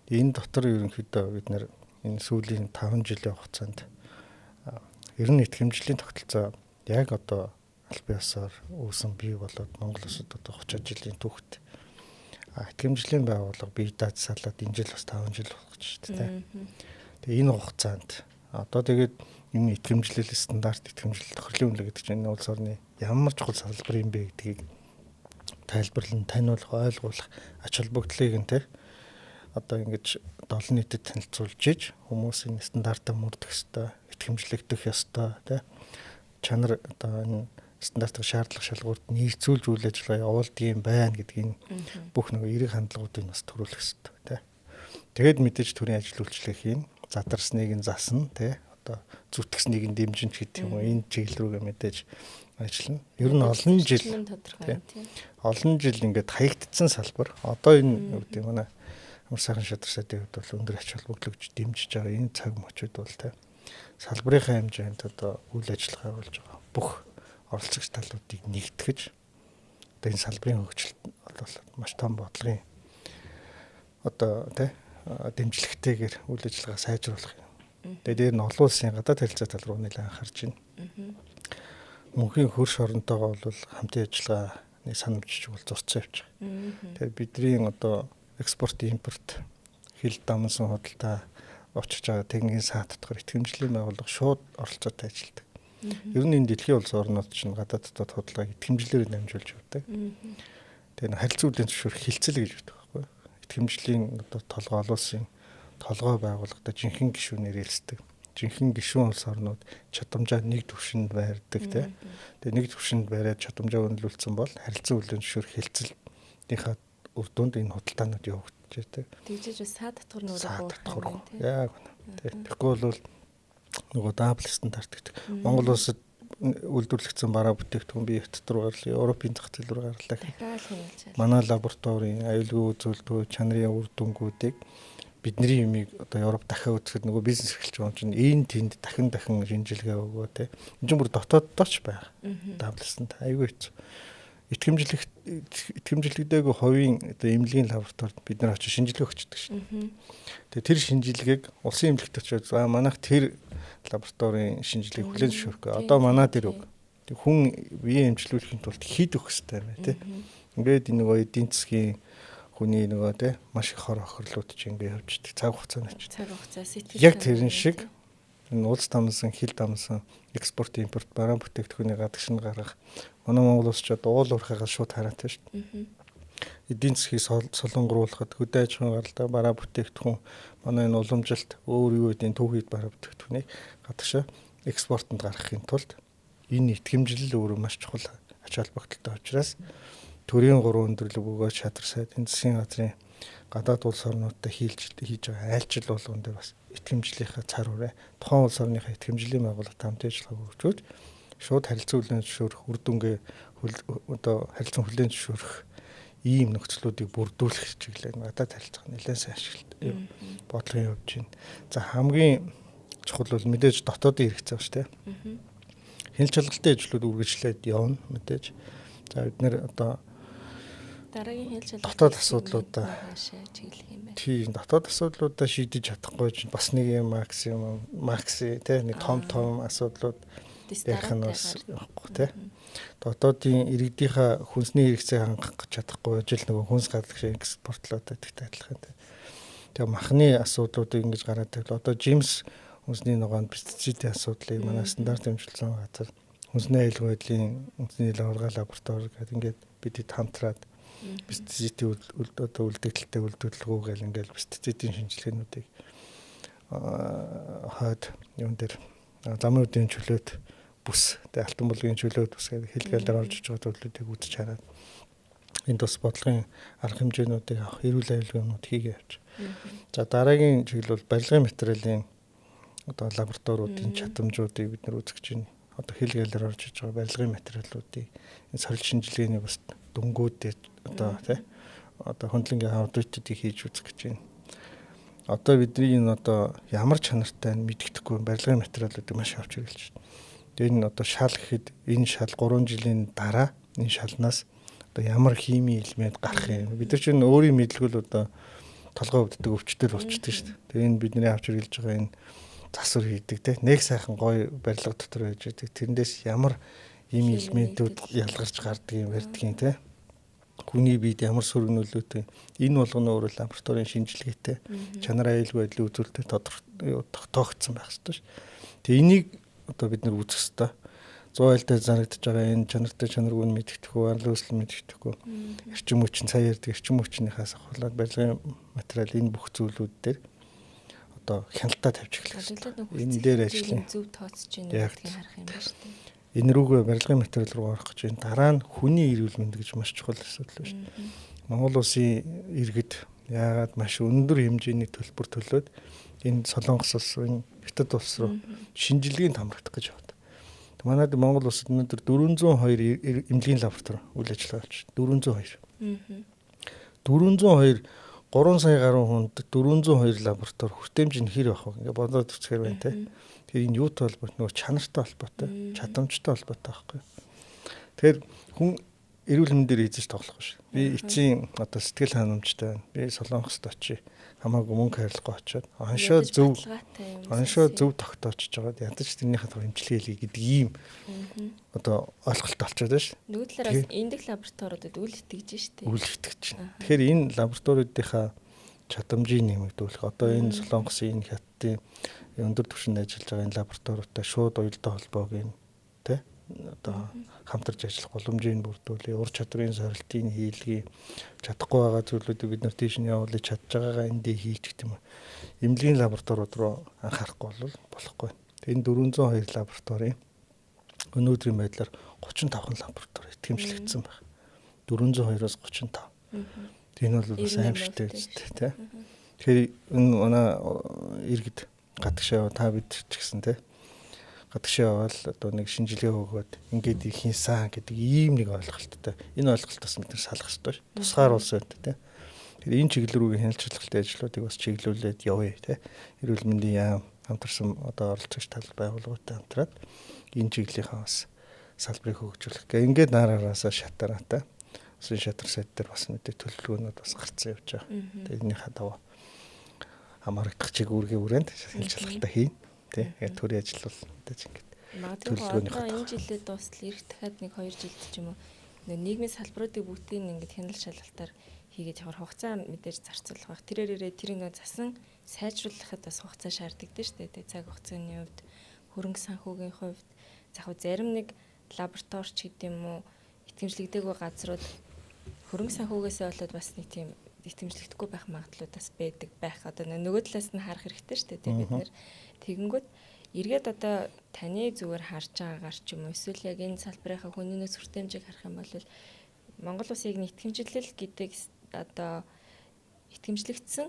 Энэ дотор ерөнхийдөө бид нар энэ сүүлийн 5 жилийн хугацаанд ер нь итгэмжлийн тогтолцоо яг одоо аль биесээр үүсэн бий болоод Монгол улсад одоо 30 жилийн түүхт итгэмжлийн байгууллага бие даацсалаад энэ жил бас 5 жил болох гэж шүү дээ. Тэгээ энэ хугацаанд одоо тэгээд энэ итгэмжлэл стандарт итгэмжлэл тохирлын үнэлгээ гэдэг чинь энэ улс орны ямар чухал салбар юм бэ гэдгийг тайлбарлан таниулах, ойлгуулах ач холбогдлыг нь те одоо ингэж олон нийтэд танилцуулж иж хүмүүс энэ стандартаа мөрдөх ёстой, итгэмжлэгдэх ёстой тий. Чанар одоо энэ стандартын шаардлага шалгуурт нийцүүлж үйл ажиллагаа явуулдаг юм байна гэдгийг бүх нөгөө эерэг хандлагуудыг бас төрүүлэх ёстой тий. Тэгээд мэдээж төрийн ажил үйлчлэх хийн, задарсныг нь засна тий. Одоо зүтгэснийг нь дэмжин ч гэдэг юм уу, энэ чиглэл рүүгээ мэдээж ажиллана. Ер нь олон жил олон жил ингээд хаягдсан салбар. Одоо энэ юу гэдэг манай амар сайхан шадар сайдын хувьд бол өндөр ач холбогдол өгч дэмжиж байгаа энэ цаг мөчид бол тий салбарынхаа хэмжээнд одоо үйл ажиллагаа явуулж байгаа бүх оролцогч талуудыг нэгтгэж одоо энэ салбарын хөгжилт бол маш том бодлогын одоо тий дэмжлэгтэйгээр үйл ажиллагаа сайжруулах юм. Тэгээ дээр нь олон улсын гадаад харилцаа тал руу нэлээд анхаарч байна. Мөнхийн хөрш оронтойгоо бол хамтын ажиллагааны санамжч бол зурцсан явж байгаа. Тэгэхээр бидний одоо экспорт, импорт, хил дамнсан худалдаа очиж байгаа техникийн саат дотор итгэмжлийн байгууллага шууд оролцоотой ажилладаг. Ер нь энэ дэлхийн улс орнууд чинь гадаад дотоод худалдааг итгэмжлэлээр дамжуулж явдаг. Тэгээ харилцан үлийн зөвшөөрөх хилцэл гэж байдаг байхгүй юу? Итгэмжлийн одоо толгой олон улсын толгой байгууллагатай жинхэнэ гишүүнээр хэлцдэг. Жинхэнэ гишүүн улс орнууд чадамжаа нэг түвшинд байрдаг тий. Тэгээ нэг түвшинд бариад чадамжаа өндөрлүүлсэн бол харилцан үлийн зөвшөөрөх хилцэлийнхаа үр дүнд энэ худалдаанууд явагдаж байдаг. Тэгжээж бас саа татвар нөрөө буурах юм тий. Яг үнэ. Тэгэхгүй бол нөгөө дабл стандарт гэдэг. Монгол улсад үйлдвэрлэгдсэн бараа бүтээгдэхүүн би хятад руу гарлаа, Европын зах зээл рүү гарлаа. Манай лабораторийн аюулгүй үзүүлэлтгүй чанарын үр дүнгуудыг бидний юмыг одоо Европ дахиад үзэхэд нөгөө бизнес эрхэлж байгаа юм чинь энэ тэнд дахин дахин шинжилгээ өгөө те. Энд чинь бүр дотооддоо ч байгаа. Дабл стандарт аюулгүй хэцүү. Итгэмжлэгдээгүй хувийн одоо эмнэлгийн лабораторид бид нар очиж шинжилгээ өгчдөг шин. Тэгээ тэр шинжилгээг улсын эмнэлэгт очиж за манайх тэр лабораторийн шинжилгээг хүлээн зөвшөөрөхгүй. Одоо манай дээр өг. Тэг хүн бие эмчлүүлэхийн тулд хэд өгөх хэрэгтэй юм бэ те. Ингээд энэ нөгөө эдийн засгийн хүний нөгөө те маш их хор хохирлууд чи ингээд явждаг. Цаг хугацаанд очиж. Цаг хугацаа сэтгэл. Яг тэрэн шиг энэ улс дамсан, хил дамсан, экспорт, импорт, бараа бүтээгдэхүүний гадагш нь гаргах. Манай Монгол улс ч одоо уул уурхайгаас шууд хараатай шүү дээ. Эдийн засгийг солонгоруулахад хөдөө аж ахуйн гаралтай бараа бүтээгдэхүүн манай энэ уламжилт өөр юу гэдгийг түүхийд бараа бүтээгдэхүүнийг гадагшаа экспортод гаргахын тулд энэ итгэмжлэл өөрөө маш чухал ач холбогдолтой учраас төрийн гурван өндөрлөг бөгөөд шадар сайд энэ засгийн газрын гадаад улс орнуудтай хийж байгаа айлчил болгон дээр бас итгэмжлийнхаа цар хүрээ тухайн улс орныхаа итгэмжлийн байгууллагатай хамтын ажиллагааг хөгжүүлж шууд харилцан хүлээн зөвшөөрөх үр дүнгээ одоо харилцан хүлээн зөвшөөрөх ийм нөхцлүүдийг бүрдүүлэх чиглэлээр гадаад харилцаа нэлээд сайн ашиглалт бодлогын явж байна. За хамгийн чухал бол мэдээж дотоодын хэрэгцээ ба шүү дээ. Хяналт шалгалтын ажлууд үргэлжлээд явна мэдээж. За бид нэр одоо дараагийн хяналт шалгалт дотоод асуудлуудаа чиглэх юм байна. Тийм, дотоод асуудлуудаа шийдэж чадахгүй чинь бас нэг юм максимум макси тий нэг том том асуудлууд ярих нь бас явахгүй тий. Дотоодын иргэдийнхаа хүнсний хэрэгцээг хангах чадахгүй ажил нөгөө хүнс гадагш экспортлоод байдагтай адилхан тий. Тэгээ махны асуудлуудыг ингэж гараад тавил. Одоо жимс хүнсний ногоонд пестицидийн асуудлыг манай стандарт хэмжүүлсэн газар хүнсний аюулгүй байдлын үндэсний лаборатори лаборатори гэдэг ингээд бид хамтраад пестицидийн одоо үлдэгдэлтэй үлдэгдэлгүй гэл ингээд пестицидийн шинжилгээнүүдийг хойд юун дээр замын үдийн чөлөөт бүс тэгээ алтан булгийн чөлөөт бүс гэдэг хэлгээл дээр орж иж байгаа зүйлүүдийг үзэж хараад энэ тус бодлогын арга хэмжээнүүдийг авах эрүүл аюулгүй юмнууд хийгээ явж. За дараагийн чиглэл бол барилгын материалын одоо лабораториудын чадамжуудыг бид нар үзэж байна. Одоо хэлгээл дээр орж иж байгаа барилгын материалуудыг энэ сорилт шинжилгээний бас дүнгуудээ одоо тий одоо хөндлөнгийн аудитыг хийж үзэх гэж байна. Одоо бидний энэ одоо ямар чанартай нь мэддэхгүй барилгын материалуудыг маш авч хэрэглэж байна. Тэгээ энэ одоо шал гэхэд энэ шал 3 жилийн дараа энэ шалнаас одоо ямар химийн элемент гарах юм. Бид нар чинь өөрийн мэдлэг л одоо толгой өвддөг өвчтөл болчдөг шүү дээ. Тэгээ энэ бидний авч хэрэглэж байгаа энэ засвар хийдэг те нэг сайхан гоё барилга дотор байж байдаг. Тэрнээс ямар ийм элементүүд ялгарч гардаг юм ярьдгийн те. Хүний биед ямар сөрөг нөлөөтэй энэ болгоно өөрөө лабораторийн шинжилгээтэй чанар аюулгүй байдлын үзүүлэлтээр тогтоогдсон байх ёстой ш. Тэгээ энийг одоо бид нар үзэх ёстой. 100 айлдаа зарагдаж байгаа энэ чанартай чанаргүй нь мэддэхгүй, арлын үүсэл мэддэхгүй. Эрчим хүчин сая ярьдаг эрчим хүчнийхээс ахуулаад барилгын материал энэ бүх зүйлүүд дээр одоо хяналтаа тавьж эхлэх хэрэгтэй. Энэ дээр ажлын зөв тооцож байна гэдгийг харах юм байна шүү дээ. Энэ рүүгээ барилгын материал руу орох гэж байна. Дараа нь хүний эрүүл мэнд гэж маш чухал асуудал байна шүү дээ. Монгол улсын иргэд яагаад маш өндөр хэмжээний төлбөр төлөөд энэ Солонгос улс, энэ Хятад улс руу шинжилгээнд хамрагдах гэж байна. Манайд Монгол улсад өнөөдөр 402 эмнэлгийн лаборатори үйл ажиллагаа явуулж 402. 402 3 сая гаруй хүнд 402 лаборатори хүртээмж нь хэр байх вэ? Ингээ бодоод үзэхээр байна те. Тэгэхээр энэ юутай холбоотой, нөгөө чанартай холбоотой, чадамжтай холбоотой байхгүй. Тэгэхээр хүн эрүүл мэндээр эзэж тоглох биш. Би эцсийн одоо сэтгэл ханамжтай байна. Би Солонгост очие. Хамаагүй мөнгө хайрлахгүй очиод оншоо зөв тогтоочж байгаад ядаж тэрнийхээ тухай эмчилгээ хийлгэе гэдэг ийм одоо ойлголт олцоод байна шүү. Нөгөө талаараа бас эндэх лабораториудад үл итгэж шүү дээ. Үл итгэж. Тэгэхээр энэ лабораториудынхаа чадамжийг нэмэгдүүлэх, одоо энэ Солонгосын, энэ Хятадын өндөр түвшинд ажиллаж байгаа энэ лабораториудтай шууд уялдаа холбоог нь тэ одоо хамтарч ажиллах боломжийг бүрдүүлээ, ур чадварын сорилтыг хийлгэе, чадахгүй байгаа зүйлүүдийг бид нар тийш нь явуулъя, чадж байгаагаа эндээ хийчих гэх юм. Эмнэлгийн лабораториуд руу анхаарахгүй бол болохгүй. Энэ 402 лабораторийн өнөөдрийн байдлаар 35 лаборатори итгэмжлэгдсэн байна. 402-оос 35. Энэ бол бас аимшигтай үстэй тий. Тэгэхээр энэ манай иргэд гадагшаа та бид ч гэсэн тий гадагшаа явбал одоо нэг шинжилгээ өгөөд ингээд хийсэн гэдэг ийм нэг ойлголттой. Энэ ойлголт бас бид нар салах ёстой ш. Тусгаар улс байна тий. Тэгэхээр энэ чиглэл рүүгээ хяналт шалгалтын ажлуудыг бас чиглүүлээд явъя тий. Эрүүл мэндийн яам хамтарсан одоо оролцогч тал байгууллагуудтай хамтраад энэ чиглэлийнхаа бас салбарыг хөгжүүлэх. Гэ ингээд нараараасаа шатараатай. Усын шатар сайд дээр бас мэдээ төлөвлөгөөнүүд бас гарцсан явж байгаа. Тэрнийхээ дагуу хамаарагдах чиг үүргийн хүрээнд хяналт шалгалтаа хийнэ. Тий. Тэгээд төрийн ажил бол мэдээж ингээд төлөвлөгөөнийхөө энэ жилээ дуустал ирэх дахиад нэг 2 жилд ч юм уу нийгмийн салбаруудыг бүгдийг ингээд хяналт шалгалтаар хийгээд явах хугацаа мэдээж зарцуулах байх. Тэрээрээ тэр нэг засан сайжруулахад бас хугацаа шаарддаг дээ шүү дээ. Цаг хугацааны хувьд, хөрөнгө санхүүгийн хувьд за яг зарим нэг лабораторич гэдэг юм уу итгэмжлэгдээгүй газрууд хөрөнгө санхүүгээсээ болоод бас нэг тийм итгэмжлэгдэхгүй байх магадлал бас байдаг байх. Одоо нөгөө талаас нь харах хэрэгтэй шүү дээ бид нэр. Тэгэнгүүт эргээд одоо таны зүгээр харж байгаагаар ч юм уу эсвэл яг энэ салбарынхаа хүний нөөц хүртээмжийг харах юм бол Монгол улсыг итгэмжлэл гэдэг одоо итгэмжлэгдсэн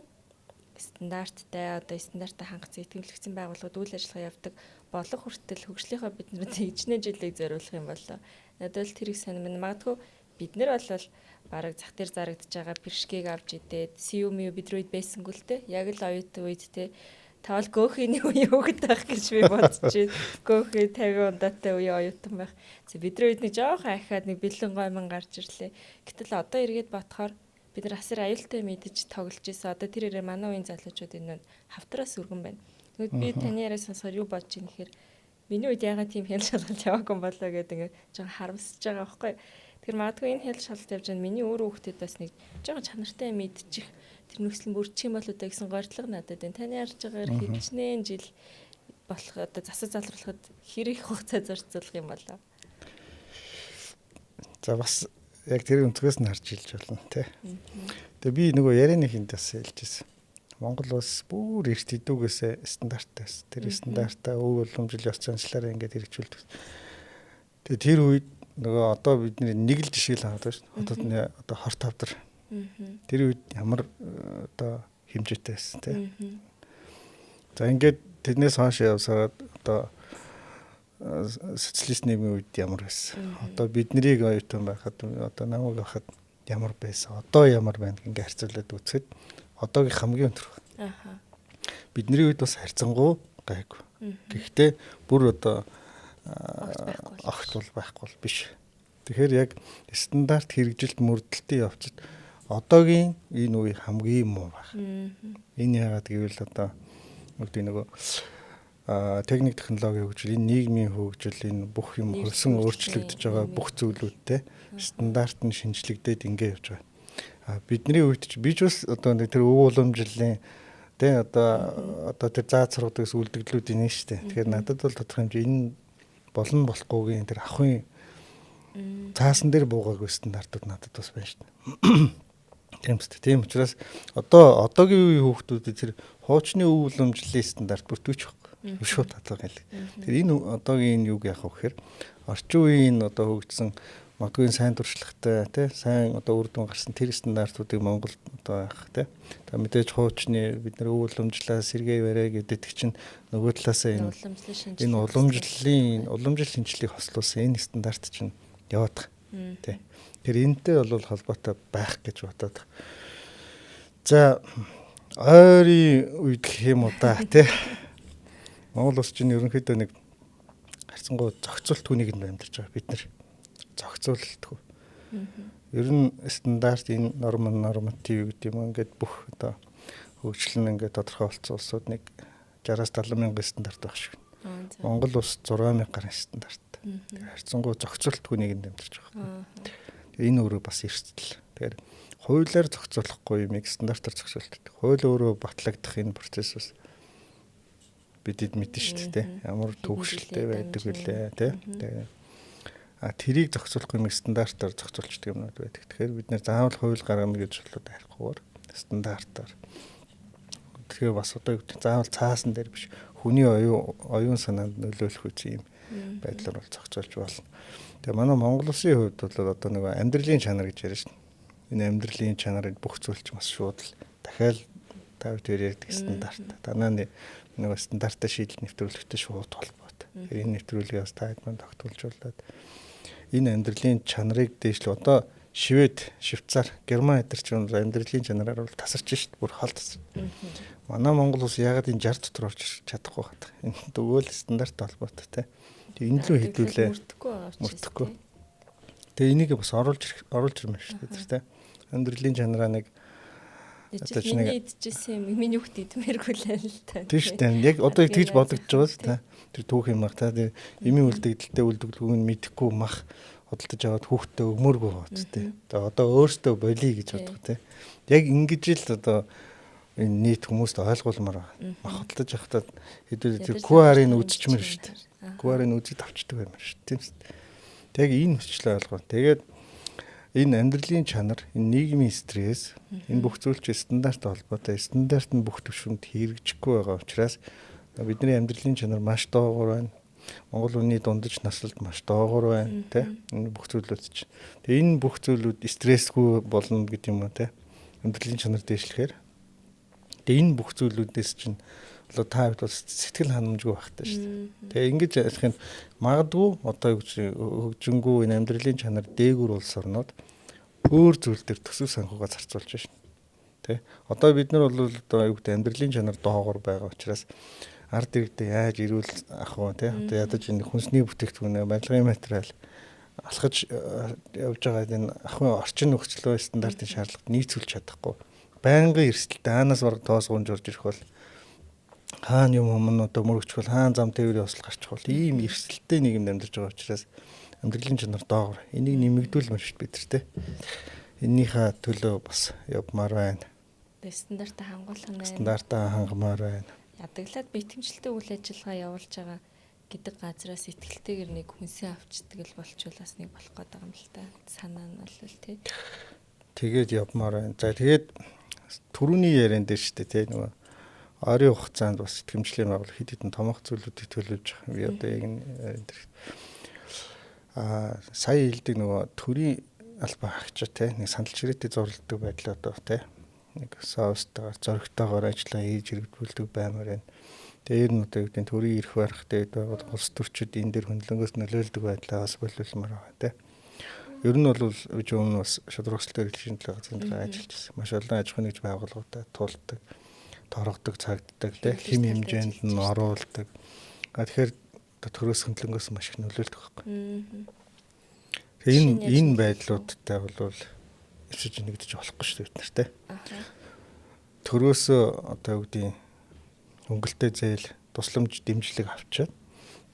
стандарттай одоо стандарттай хангацсан итгэмжлэгдсэн байгууллагууд үйл ажиллагаа явуулдаг болох хүртэл хөгжлийнхөө бид нар хичнээн жилийг зориулах юм болоо. Надад бол тэр их сонирм. Магадгүй бид нар бол бараг зах дээр зарагдж байгаа пиршгийг авч идээд CU-МЮ бид рүү байсангүй л те. Яг л оюутан үед те. Тавал гөөхний үеийн хүүхэд байх гэж би бодож байна. Гөөхий 50 ундаатай үеийн оюутан байх. За бидний үед нэг жоохон ахиад нэг бэлэн гоймон гарч ирлээ. Гэтэл одоо эргээд бодохоор бид нар асар аюултай мэдэж тоглож исэн. Одоо тэр ирээ манай үеийн залуучууд энэ хавтраас өргөн байна. Тэгвэл би таны яриа сонсохоор юу бодож ийн гэхээр миний үед яагаад тийм хяналт шалгалт яваагүй юм болоо гэдэг ингээд жоохон харамсаж байгаа байхгүй. Тэгэхээр магадгүй энэ хяналт шалгалт явж байгаа миний өөр хүүхдэд бас нэг жоохон чанартай мэдчих тэр нөхцөл нь бүрдчих юм болоо да гэсэн гордлого надад байна. Таны ярьж байгаагаар хичнээн жил болох одоо засаг залруулахад хэр их хугацаа зарцуулах юм болоо. За бас яг тэр өнцгөөс нь харж хэлж болно тий. Тэгээ би нөгөө ярианы хинт бас хэлж ирсэн. Монгол улс бүр эрт хэдүүгээсээ стандарттай байсан. Тэр стандартаа өв уламжил ёс заншлаараа ингээд хэрэгжүүлдэг. Тэгээ тэр үед нөгөө одоо бидний нэг л жишээ л аваад байна шүү дээ. Хотод одоо хорт хавдар. Тэр үед ямар одоо хэмжээтэй байсан тий. За ингээд тэрнээс хойш явсараад одоо социалист нийгмийн үед ямар байсан. Одоо биднийг оюутан байхад одоо намайг байхад ямар байсан. Одоо ямар байна ингээ харьцуулаад үзэхэд одоогийн хамгийн өндөр байна. Аха. Бидний үед бас харьцангуй гайгүй. Гэхдээ бүр одоо огт бол байхгүй бол биш. Тэгэхээр яг стандарт хэрэгжилт мөрдөлтийн явцад одоогийн энэ үе хамгийн муу байх. Энэ яагаад гэвэл одоо нүгдээ нөгөө техник технологийн хөгжил, энэ нийгмийн хөгжил, энэ бүх юм хөлсөн өөрчлөгдөж байгаа бүх зүйлүүдтэй стандарт нь шинжлэгдээд ингээ явж байгаа. А бидний үед ч би ч бас одоо нэг тэр өв уламжлалын тэ одоо тэр заад сургадагс үлдэгдлүүд инэ штэ. Тэгэхээр надад бол тодорхой хэмжээ энэ болно болохгүйгийн тэр ахын цаасан дээр буугаагүй стандартууд надад бас байна штэ. Тийм үстэй. Тийм учраас одоо одоогийн үеийн хүүхдүүдэд тэр хуучны өв уламжлалын стандарт бүртгүүлж байхгүй. Шууд татлага хэлэг. Тэр энэ одоогийн энэ юг яах вэ гэхээр орчин үеийн одоо хөгжсөн магадгүй сайн туршлагатай тий сайн одоо үр дүн гарсан тэр стандартуудыг Монголд одоо яах тий. За мэдээж хуучны бид нар өв уламжлалаа сэргээ барай гэдэг чинь нөгөө талаасаа энэ энэ уламжлал шинжлэлийг хослуулсан энэ стандарт чинь яваад байгаа. Тий. Тэр энэтэй бол холбоотой байх гэж бодоод. За ойрын үед гэх юм уу да тий. Монгол улс чинь ерөнхийдөө нэг харьцангуй зохицуултгүй нийгэмд амьдарч байгаа бид нар. Зохицуултгүй. Ер нь стандарт энэ норм норматив гэдэг юм ингээд бүх одоо хөгжил нь ингээд тодорхой болсон улсууд нэг 60-аас 70 мянган стандарт байх шиг. Монгол улс 6 мянга гаруй стандарт. Харьцангуй зохицуултгүй нийгэмд амьдарч байгаа. Энэ өөрөө бас эрсдэл. Тэгэхээр хуулиар зохицуулахгүй юмыг стандартаар зохицуулдаг. Хууль өөрөө батлагдах энэ процесс бас бидэд мэдэн шүү дээ. Ямар төвөгшөлтэй байдаг вүлээ тий. А тэрийг зохицуулахгүй юмыг стандартаар зохицуулчихдаг юмнууд байдаг. Тэгэхээр бид нэр заавал хууль гаргана гэж болоод айхгүйгээр стандартаар. Тэгэхээр бас одоо юу гэдэг заавал цаасан дээр биш хүний оюун санаанд нөлөөлөх үгүй юм байдлаар бол зохицуулж болно. Тэгээ манай Монгол улсын хувьд бол одоо нөгөө амьдралын чанар гэж яриа шин. Энэ амьдралын чанарыг бүх зүйл ч бас шууд л дахиад та тэр ярьдаг стандарт. Танаа нөгөө стандартаа шийдэл нэвтрүүлэхтэй шууд холбоотой. Тэгэхээр энэ нэвтрүүлгийг бас та хэд мань тогтуулжуулаад энэ амьдралын чанарыг дээшлэх одоо Швед, Швейцар, Герман эдэр чинь амьдралын чанараар бол тасарч шít бүр хол тасар. Манай Монгол улс ягаад энэ 60 дотор орж чадахгүй байна. Энэ дөгөөл стандарт холбоотой те. Тэгээ энэ лүү хэдүүлээ мөрдөхгүй. Тэгээ энийг бас оруулж ирмээр шүү дээ те. Амьдралын чанараа нэг одоо ч нэг идчихсэн юм миний хүүхд идмээргүй л л та. Тийм шүү дээ. Яг одоо тэгж бодогдож байгаа шүү дээ. Тэр түүх юм баг та. Тэр эмийн үлдэгдэлтэй үлдэгдэлгүй нь мэдэхгүй мах худалдаж аваад хүүхдтэй өгмөөргүй байгаа ч тийм. Тэгээ одоо өөртөө болиё гэж бодох тийм. Яг ингэж л одоо энэ нийт хүмүүст ойлгуулмаар байгаа. Мах худалдаж авахдаа хэдүүлээ тэр QR-ыг үзчихмээр шүү дээ. QR-ыг үзээд авчдаг юм шүү дээ. Тийм үү. Яг энэ хүчлээ ойлгоо. Тэгээд энэ амьдралын чанар, энэ нийгмийн стресс, энэ бүх зүйл чинь стандарт холбоотой. Стандарт нь бүх түвшинд хэрэгжихгүй байгаа учраас бидний амьдралын чанар маш доогуур байна. Монгол хүний дундаж наслалт маш доогуур байна, тэ? Энэ бүх зүйлүүд чинь. Тэгээ энэ бүх зүйлүүд стрессгүй болно гэдэг юм уу, тэ? Амьдралын чанар дээшлэхээр. Тэгээ энэ бүх зүйлүүдээс чинь одоо та хувьд бол сэтгэл ханамжгүй байх таа шүү дээ. Тэгээ ингэж ярих юм магадгүй одоо хөгжингүү энэ амьдралын чанар дээгүүр улс орнууд өөр зүйл дээр төсөв санхугаа зарцуулж байна. Тэ? Одоо бид нар бол одоо юу гэдэг амьдралын чанар доогуур байгаа учраас ард иргэдээ яаж эрүүл авах вэ, тэ? Одоо ядаж энэ хүнсний бүтээгдэхүүнээ, барилгын материал алхаж явж байгаа энэ ахуйн орчин нөхцлөө стандартын шаардлагат нийцүүлж чадахгүй. Байнгын эрсдэлтэй аанаас бараг тоос гунж орж ирэх бол хаана юм юм одоо мөрөгчих бол хаана зам тээврийн осол гарчих бол ийм эрсдэлтэй нийгэмд амьдарч байгаа учраас амьдралын чанар доогуур. Энийг нэмэгдүүлмээр шүү бид нар, тэ. Эннийхээ төлөө бас явмаар байна. Стандартаа хангуулах нь. Стандартаа хангамаар байна. Ядаглаад битгэмжлэлтэй үйл ажиллагаа явуулж байгаа гэдэг газраас итгэлтэйгээр нэг хүнсээ авчдаг л болчвол бас нэг болох гээд байгаа юм л та. Санаа нь бол тий. Тэгээд явмаар байна. За тэгээд түрүүний яриан дээр шүү дээ тий нөгөө ойрын хугацаанд бас итгэмжлийн байгууллага хэд хэдэн томоохон зүйлүүдийг төлөвлөж байгаа. Би одоо яг энэ сая хэлдэг нөгөө төрийн албан хаагчаа тий нэг сандал чирээтэй зурлдаг байдлаа одоо тий нэг соустайгаар зоригтойгоор ажиллаа хийж хэрэгжүүлдэг баймаар байна. Тэр нь одоо юу гэдэг нь төрийн эрх барих дээд байгууллага улс төрчид энэ дэр хөндлөнгөөс нөлөөлдөг байдлаа бас боловлмоор байгаа тий. Ер нь бол би ч өмнө бас шударга өсөлтөөр хэлшин төлөө газрын төлөө ажиллаж байсан. Маш олон аж ахуйн нэгж байгууллагуудаа туулдаг, торгодог, цагддаг тий хэм хэмжээнд нь оруулдаг. А тэгэхээр төрөөс хөндлөнгөөс маш их нөлөөлдөг байхгүй. Тэгээ энэ байдлуудтай бол эвсэж нэгдэж болохгүй шүү дээ бид нар тий. Төрөөсөө одоо юу гэдэг хөнгөлтэй зээл, тусламж дэмжлэг авчаад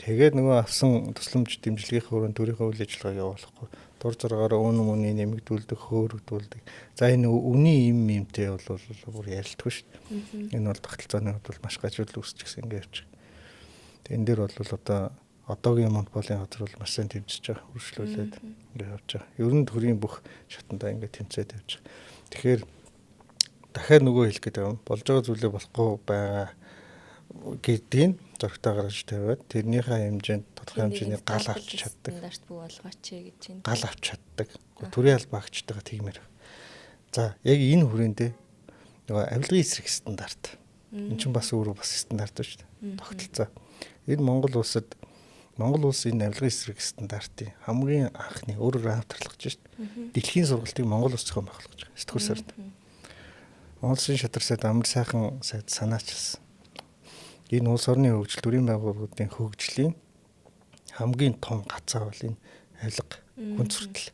тэгээд нөгөө авсан тусламж дэмжлэгийн өрөөнд төрийнхөө үйл ажиллагааг явуулахгүй дур зоргоороо үн мөний нэмэгдүүлдэг, хөөрөгдүүлдэг. За энэ үний им имтэй бол бүр ярилдаггүй шүү дээ. Энэ бол тогтолцооны хувьд бол маш гажуудал үүсч гисэн ингэ явчих. Тэгээд энэ дээр бол одоо одоогийн монополийн газар бол маш сайн тэмцэж байгаа, үргэлжлүүлээд ингэ явж байгаа. Ер нь төрийн бүх шатандаа ингэ тэмцээд явж байгаа. Тэгэхээр дахиад нөгөө хэлэх гэдэг юм. Болж байгаа зүйлээ болохгүй байгаа гэдгийг зөрөгтэй гаргаж тавиад тэрнийхээ хэмжээнд тодорхой хэмжээний гал авч чаддаг. Стандарт бүү болгооч гэж байна. Гал авч чаддаг. Төрийн албаа агчтайгаа тэгмээр. За яг энэ хүрээндээ нөгөө авилгын эсрэг стандарт. Энэ чинь бас өөрөө бас стандарт шүү дээ. Тогтолцоо. Энэ Монгол улсад Монгол улс энэ авилгын эсрэг стандартын хамгийн анхны өөрөөр авторлогч шүү дээ. Дэлхийн сургалтыг Монгол улс зохион байгуулж байгаа. 9 дугаар сард. Монгол Улсын шатар сайд амар сайхан сайд санаачилсан. Энэ улс орны хөгжил, төрийн байгууллагуудын хөгжлийн хамгийн том гацаа бол энэ авилга, хүн зүртэл,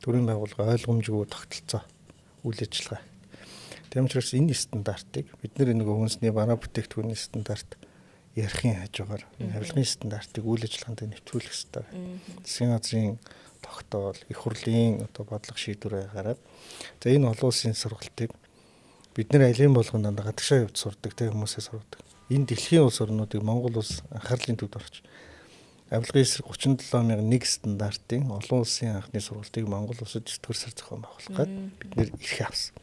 төрийн байгууллага ойлгомжгүй тогтолцоо, үйл ажиллагаа. Тийм учраас энэ стандартыг бид нар нөгөө хүнсний бараа бүтээгдэхүүний стандарт ярихын хажуугаар энэ авилгын стандартыг үйл ажиллагаанд нэвтрүүлэх ёстой. Засгийн газрын тогтоол, их хурлын одоо бодлого шийдвэрээ гараад за энэ олон улсын сургалтыг бид нар алийн болгон дандаа гадагшаа явж сурдаг, тэ хүмүүсээ сургадаг. Энэ дэлхийн улс орнуудыг Монгол улс анхаарлын төвд орж авилгын эсрэг 37001 стандартын олон улсын анхны сургалтыг Монгол улсад 9 дугаар сар зохион байгуулах гээд бид нэр эрх авсан.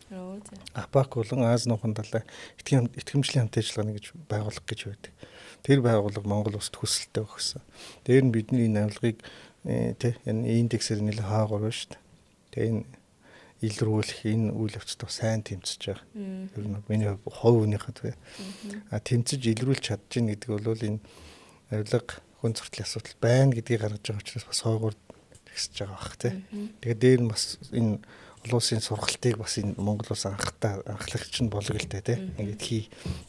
АПАК болон Ази нуухан далай итгэмжлийн хамтын ажиллагааны гэж байгууллага гэж байдаг. Тэр байгууллага Монгол улсад хүсэлтээ өгсөн. Тэр нь бидний энэ авилгыг тэ энэ индексээр нэлээд хаагур байна шүү дээ. Тэгээ энэ илрүүлэх энэ үйл явцад бас сайн тэмцэж байгаа. Ер нь миний хувь хүнийхээ тэгээ. А тэмцэж илрүүлж чадж гин гэдэг бол энэ авилга хүн зуртлын асуудал байна гэдгийг гаргаж байгаа учраас бас хойгоор тэгсэж байгаа бах тий. Тэгээд дээр нь бас энэ олон улсын сургалтыг бас энэ Монгол улс анхтай анхлагч нь болго л дээ тий. Ингээд хий.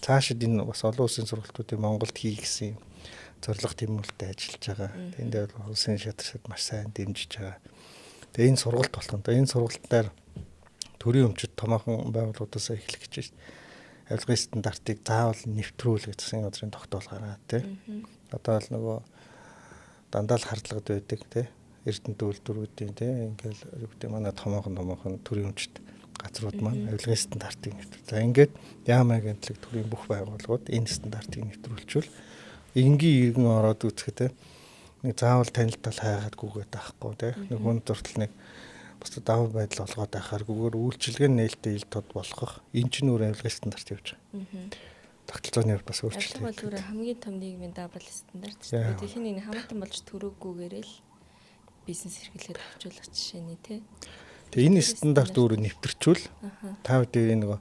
Цаашид энэ бас олон улсын сургалтуудыг Монголд хий гэсэн юм зорилго тэмүүлэлтэй ажиллаж байгаа. Тэнд дээр улсын шатаршид маш сайн дэмжиж байгаа. Тэгээ энэ сургалт болох нь. Энэ сургалтаар төрийн өмчөд томоохон байгууллагуудаас эхлэх гэж байна. Авилгын стандартыг заавал нэвтрүүл гэж засгийн газрын тогтоол гаргаад тий. Одоо л нөгөө дандаа л хардлагад байдаг тий. Эрдэнэт үйлдвэрүүдийн тий ингээл юу гэдэг манай томоохон төрийн өмчт газрууд маань авилгын стандартыг нэвтрүүл. За ингээд яам агентлаг төрийн бүх байгууллагууд энэ стандартыг нэвтрүүлчихвэл энгийн иргэн ороод үзэхэд тий нэг заавал танилтал хайгаад гүгээд байхгүй тий. Нэг хүн зуртал нэг бусдад давуу байдал олгоод байхааргүйгээр үйлчилгээ нээлттэй ил тод болгох энэ чинь өөр авилгын стандарт явж байгаа. Тогтолцооны хувьд бас өөрчлөлт. Авилга бол өөр хамгийн том нийгмийн даавал стандарт шүү дээ. Тэгэхээр нэг хамаатан болж төрөөгүйгээр л бизнес эрхлэхэд авчуулах жишээний тий. Тэгээ энэ стандарт өөрөө нэвтэрчүүл та бүдний нөгөө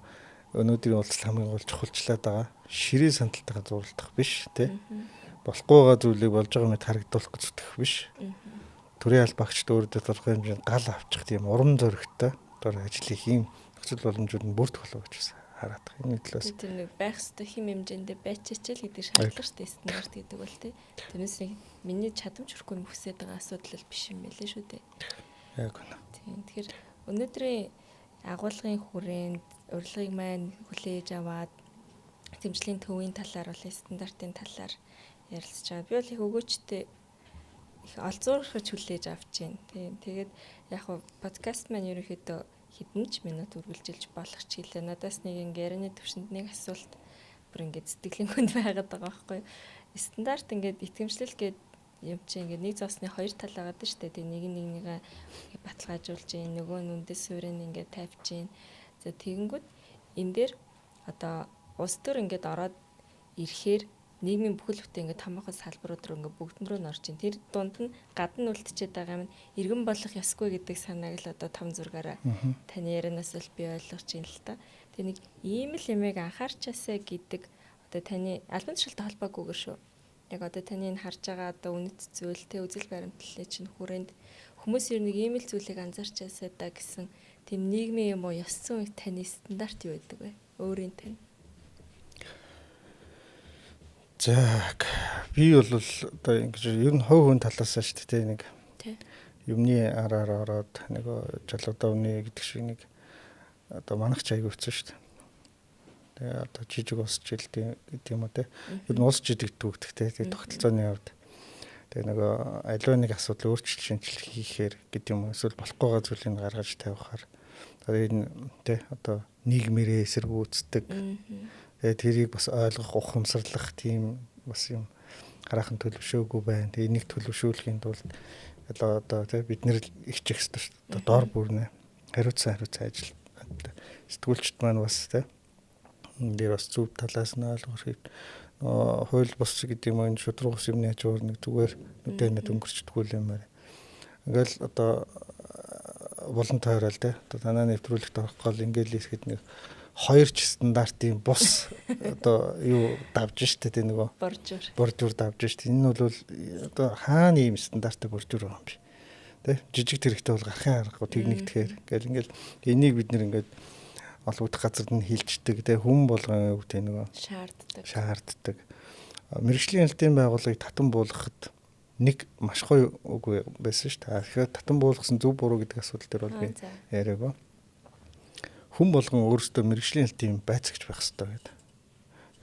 өнөөдрийн уулзалт хамгийн гол чухалчлаад байгаа ширээ сандалтайгаа зурлах биш тий. Болохгүй байгаа зүйлийг болж байгаа мэт харагдуулах гэж зүтгэх биш. Төрийн албаагчд өөрөдөө тодорхой хэмжээнд гал авчих тийм урам зоригтой одоо ажил хийх юм нөхцөл боломжууд нь бүрдэх болов гэж бас хараад байгаа. Энэ төлөөс тэр нэг байх ёстой хэм хэмжээндээ байчаач л гэдэг шаардлага шүү дээ стандарт гэдэг бол тий. Тэрнээс нэг миний чадамж хүрэхгүй юм хүсээд байгаа асуудал биш юм байлээ шүү дээ. Яг үнэ. Тийм. Тэгэхээр өнөөдрийн агуулгын хүрээнд урилгыг маань хүлээж аваад хэмжлийн төвийн талаар бол стандартын талаар ярилцж байгаа. Би бол их өгөөчтэй их олзуурхаж хүлээж авч байна. Тийм. Тэгээд яг хуу подкаст маань ерөнхийдөө хэдэн ч минут үргэлжилж болох ч гэлээ. Надаас нэг ингээ ярианы төвшөнд нэг асуулт бүр ингээ сэтгэлийн хүнд байгаад байгаа байхгүй юу. Стандарт ингээд итгэмжлэл гээд юм чи ингээд нэг зоосны хоёр тал байгаа даа шүү дээ. Тэг нэг нэгнийгээ баталгаажуулж гин, нөгөө нь үндэс суурийг ингээд тавьж гин. За тэгэнгүүт энэ дээр одоо улс төр ингээд ороод ирэхээр нийгмийн бүхэл бүтэн ингээд томоохон салбарууд руу ингээд бүгдэн рүү н орж ин. Тэр дунд нь гадна үлдчихэд байгаа юм иргэн болох ёсгүй гэдэг санааг л одоо том зургаараа таны ярианаас л би ойлгож байна л та. Тэр нэг ийм л юмыг анхаарчаасаа гэдэг одоо таны албан тушаалтай холбоогүйгээр шүү. Яг одоо таны энэ харж байгаа одоо үнэт зүйл те үзэл баримтлалын чинь хүрээнд хүмүүс ер нь ийм л зүйлийг анзаарчаасаа да гэсэн тийм нийгмийн юм уу ёс зүйн таны стандарт юу байдаг вэ? Өөрийн тань. За би бол одоо ингэж ер нь хувь хүн талаас нь шүү дээ нэг юмны араар ороод нэг жалуудаа үнэ гэдэг шиг нэг одоо манах ч аяг өгсөн шүү дээ. Тэгээ одоо жижиг улс жилдээ гэдэг юм уу те. Ер нь улс жидэгддэг гэдэг те. Тэгээ тогтолцооны хувьд тэгээ нөгөө аливаа нэг асуудал өөрчлөлт шинжилгээ хийхээр гэдэг юм уу эсвэл болохгүй байгаа зүйлийг гаргаж тавихаар одоо энэ те одоо нийгмээрээ эсэргүүцдэг. Тэгээ тэрийг бас ойлгох, ухамсарлах тийм бас юм хараахан төлөвшөөгүй байна. Тэгээ энийг төлөвшүүлэхийн тулд одоо тий бид нэр их чих ёстой шүү дээ. Дор бүрнэ хариуцсан ажил Сэтгүүлчд маань бас те энэ дээр бас зөв талаас нь ойлгох хэрэгтэй. Хууль бус гэдэг юм энэ шудраг ус юмны хажуугаар нэг зүгээр нүдэ нэт өнгөрчдгүү юм байна. Ингээл одоо болон тойрол те одоо танаа нэвтрүүлэгт орох гол ингээл ихэд нэг хоёр ч стандартын бус одоо юу давж штэ те нөгөө боржуур давж штэ. Энэ бол одоо хаана ийм стандарттай боржуур байгаа юм бэ? Тэ жижиг тэрэгтэй бол гарахын аргагүй техниктгэхээр ингээл ингээл энийг бид нэр ингээд олгогдох газарт нь хилждэг те хүн болгон юу гэдэг нөгөө шаарддаг. Мэргэжлийн хяналтын байгууллагыг татан буулгахад нэг маш гоё үг байсан шүү дээ. Тэгэхээр татан буулгасан зөв буруу гэдэг асуудал дээр бол би яриаггүй. Хүн болгон өөрөөсөө мэргэжлийн хяналтын байцаагч байх ёстой гэдэг.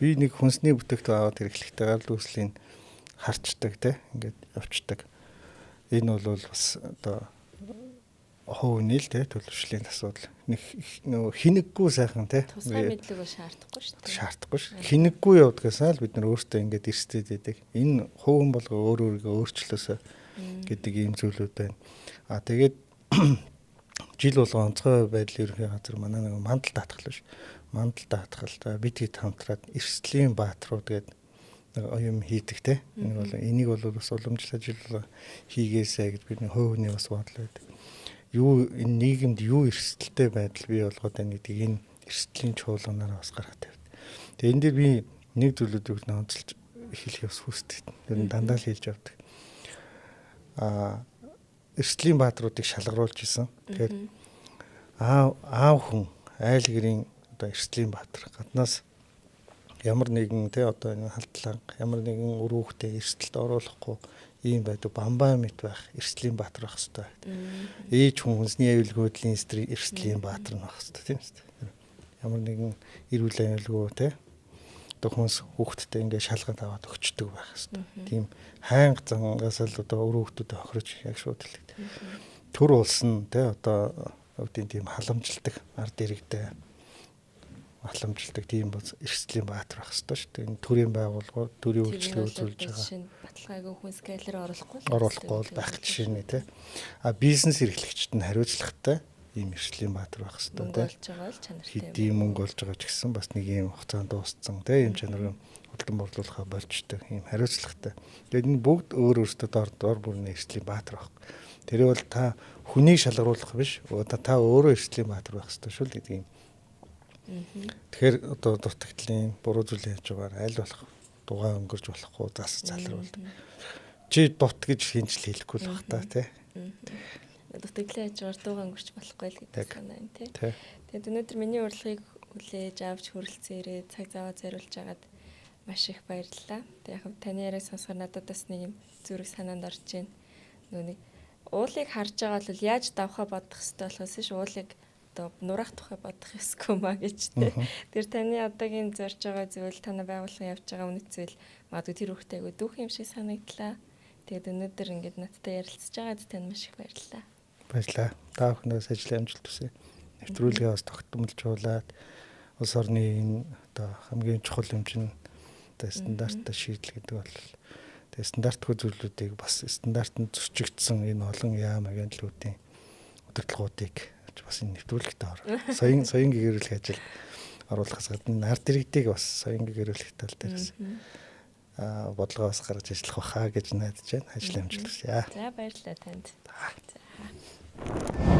Би нэг хүнсний бүтээгдэхүүн аваад хэрэглэхдээ гал үүслийн харчдаг те ингээд явцдаг. Энэ бол бас одоо хувийн л те төлөвшлийн асуудал. Нэг нөгөө хинэггүй сайхан те тусгай мэдлэг бол шаардахгүй шүү дээ. Шаардахгүй шүү. Хинэггүй явдгасаа л бид нар өөртөө ингээд эрсдээд байдаг. Энэ хувин болго өөр өөрийгөө өөрчлөөсөө гэдэг ийм зүйлүүд байна. А тэгээд жил болгон онцгой байдлын ерөнхий газар манай нэг мандал даатгал биш. Мандал даатгал бид хэд хамтраад эрсдлийн баатрууд гэдэг нэг юм хийдэг те. Энэ бол энийг бол бас уламжлал жил хийгээсэй гэж бидний хувь хүний бас бодол байдаг. Юу энэ нийгэмд юу эрсдэлтэй байдал бий болгоод байна гэдгийг энэ эрсдлийн чуулганаараа бас гаргах тавьд. Тэгээ энэ дээр би нэг зүйлүүдийг нь онцолж хэлэх бас хүсдэг. Тэр нь дандаа л хэлж явдаг. Эрсдлийн баатруудыг шалгаруулж исэн. Тэгэхээр аав хүн айл гэрийн одоо эрсдлийн баатар гаднаас ямар нэгэн те одоо энэ халдлага ямар нэгэн үр хүүхдээ эрсдэлд оруулахгүй ийм байдаг бамбай мэт байх эрсдлийн баатар байх хэвээр. Ээж хүн хүнсний аюулгүй байдлын эрсдлийн баатар нь байх хэвээр тийм үү. Ямар нэгэн эрүүл аюулгүй те одоо хүнс хүүхдтэй ингээд шалганд аваад өгчдөг байх хэвээр. Тийм хайнга зангаас л одоо үр хүүхдүүдэд хохирож яг шууд хэлдэг. Төр улс нь те одоо үүдийн тийм халамжилдаг ард иргэдээ халамжилдаг тийм бас эрсдлийн баатар байх ёстой шүү дээ. Энэ төрийн байгууллагууд төрийн үйлчлэгээ үзүүлж байгаа. Жишээ нь баталгаагүй хүн скайлер оруулахгүй л байх жишээ нэ тий. А бизнес эрхлэгчд нь хариуцлагатай ийм эрсдлийн баатар байх ёстой тий. Мөнгө олж байгаа л чанартай. Хэдийн мөнгө олж байгаа ч гэсэн бас нэг ийм хугацаанд дууссан тий. Ийм чанарын худалдан борлуулахаа болжтой ийм хариуцлагатай. Тэгээд энэ бүгд өөр өөртөө дор бүрний эрсдлийн баатар байх. Тэр бол та хүнийг шалгаруулах биш. Та өөрөө эрсдлийн баатар байх ёстой шүү л гэдэг юм. Тэгэхээр одоо дутагдлын буруу зүйлийн хажуугаар аль болох дугаа өнгөрж болохгүй зас залруулдаг. Чи дут гэж хинч л хэлэхгүй л бах та тий. Дутагдлын хажуугаар дуугаа өнгөрч болохгүй л гэдэг санаа юм тий. Тэгээд өнөөдөр миний урилгыг хүлээж авч хүрэлцэн ирээд цаг зав зориулж агаад маш их баярлалаа. Тэгээд яг таны яриаг сонсохоор надад бас нэг юм зүрх санаанд орж байна. Нөгөө нэг уулыг харж байгаа бол яаж давхаа бодох хэрэгтэй болохоос ш уулыг одоо нураах тухай бодох ёсгүй маа гэж тэ. Тэр таны одоогийн зорж байгаа зүйл, танай байгууллагын явж байгаа үнэт зүйл магадгүй тэр хүүхдээ айгүй дүүх юм шиг санагдлаа. Тэгээд өнөөдөр ингээд надтай ярилцж байгаад танд маш их баярлалаа. Баярлалаа. Та бүхэндээ ажлын амжилт хүсье. Нэвтрүүлгээ бас тогтмолжуулаад улс орны энэ одоо хамгийн чухал юм чинь одоо стандарттай шийдэл гэдэг бол тэгээ стандартгүй зүйлүүдийг бас стандартанд зөрчигдсөн энэ олон яам агентлуудын удирдлагуудыг бас энэ нэвтрүүлэгтээ ор. Соён гэгэрүүлэх ажил оруулахаас гадна ард иргэдийг бас соён гэгэрүүлэх тал дээрээс бодлогоо бас гаргаж ажиллах байхаа гэж найдаж байна. Ажлын амжилт хүсье. За баярлалаа танд. За.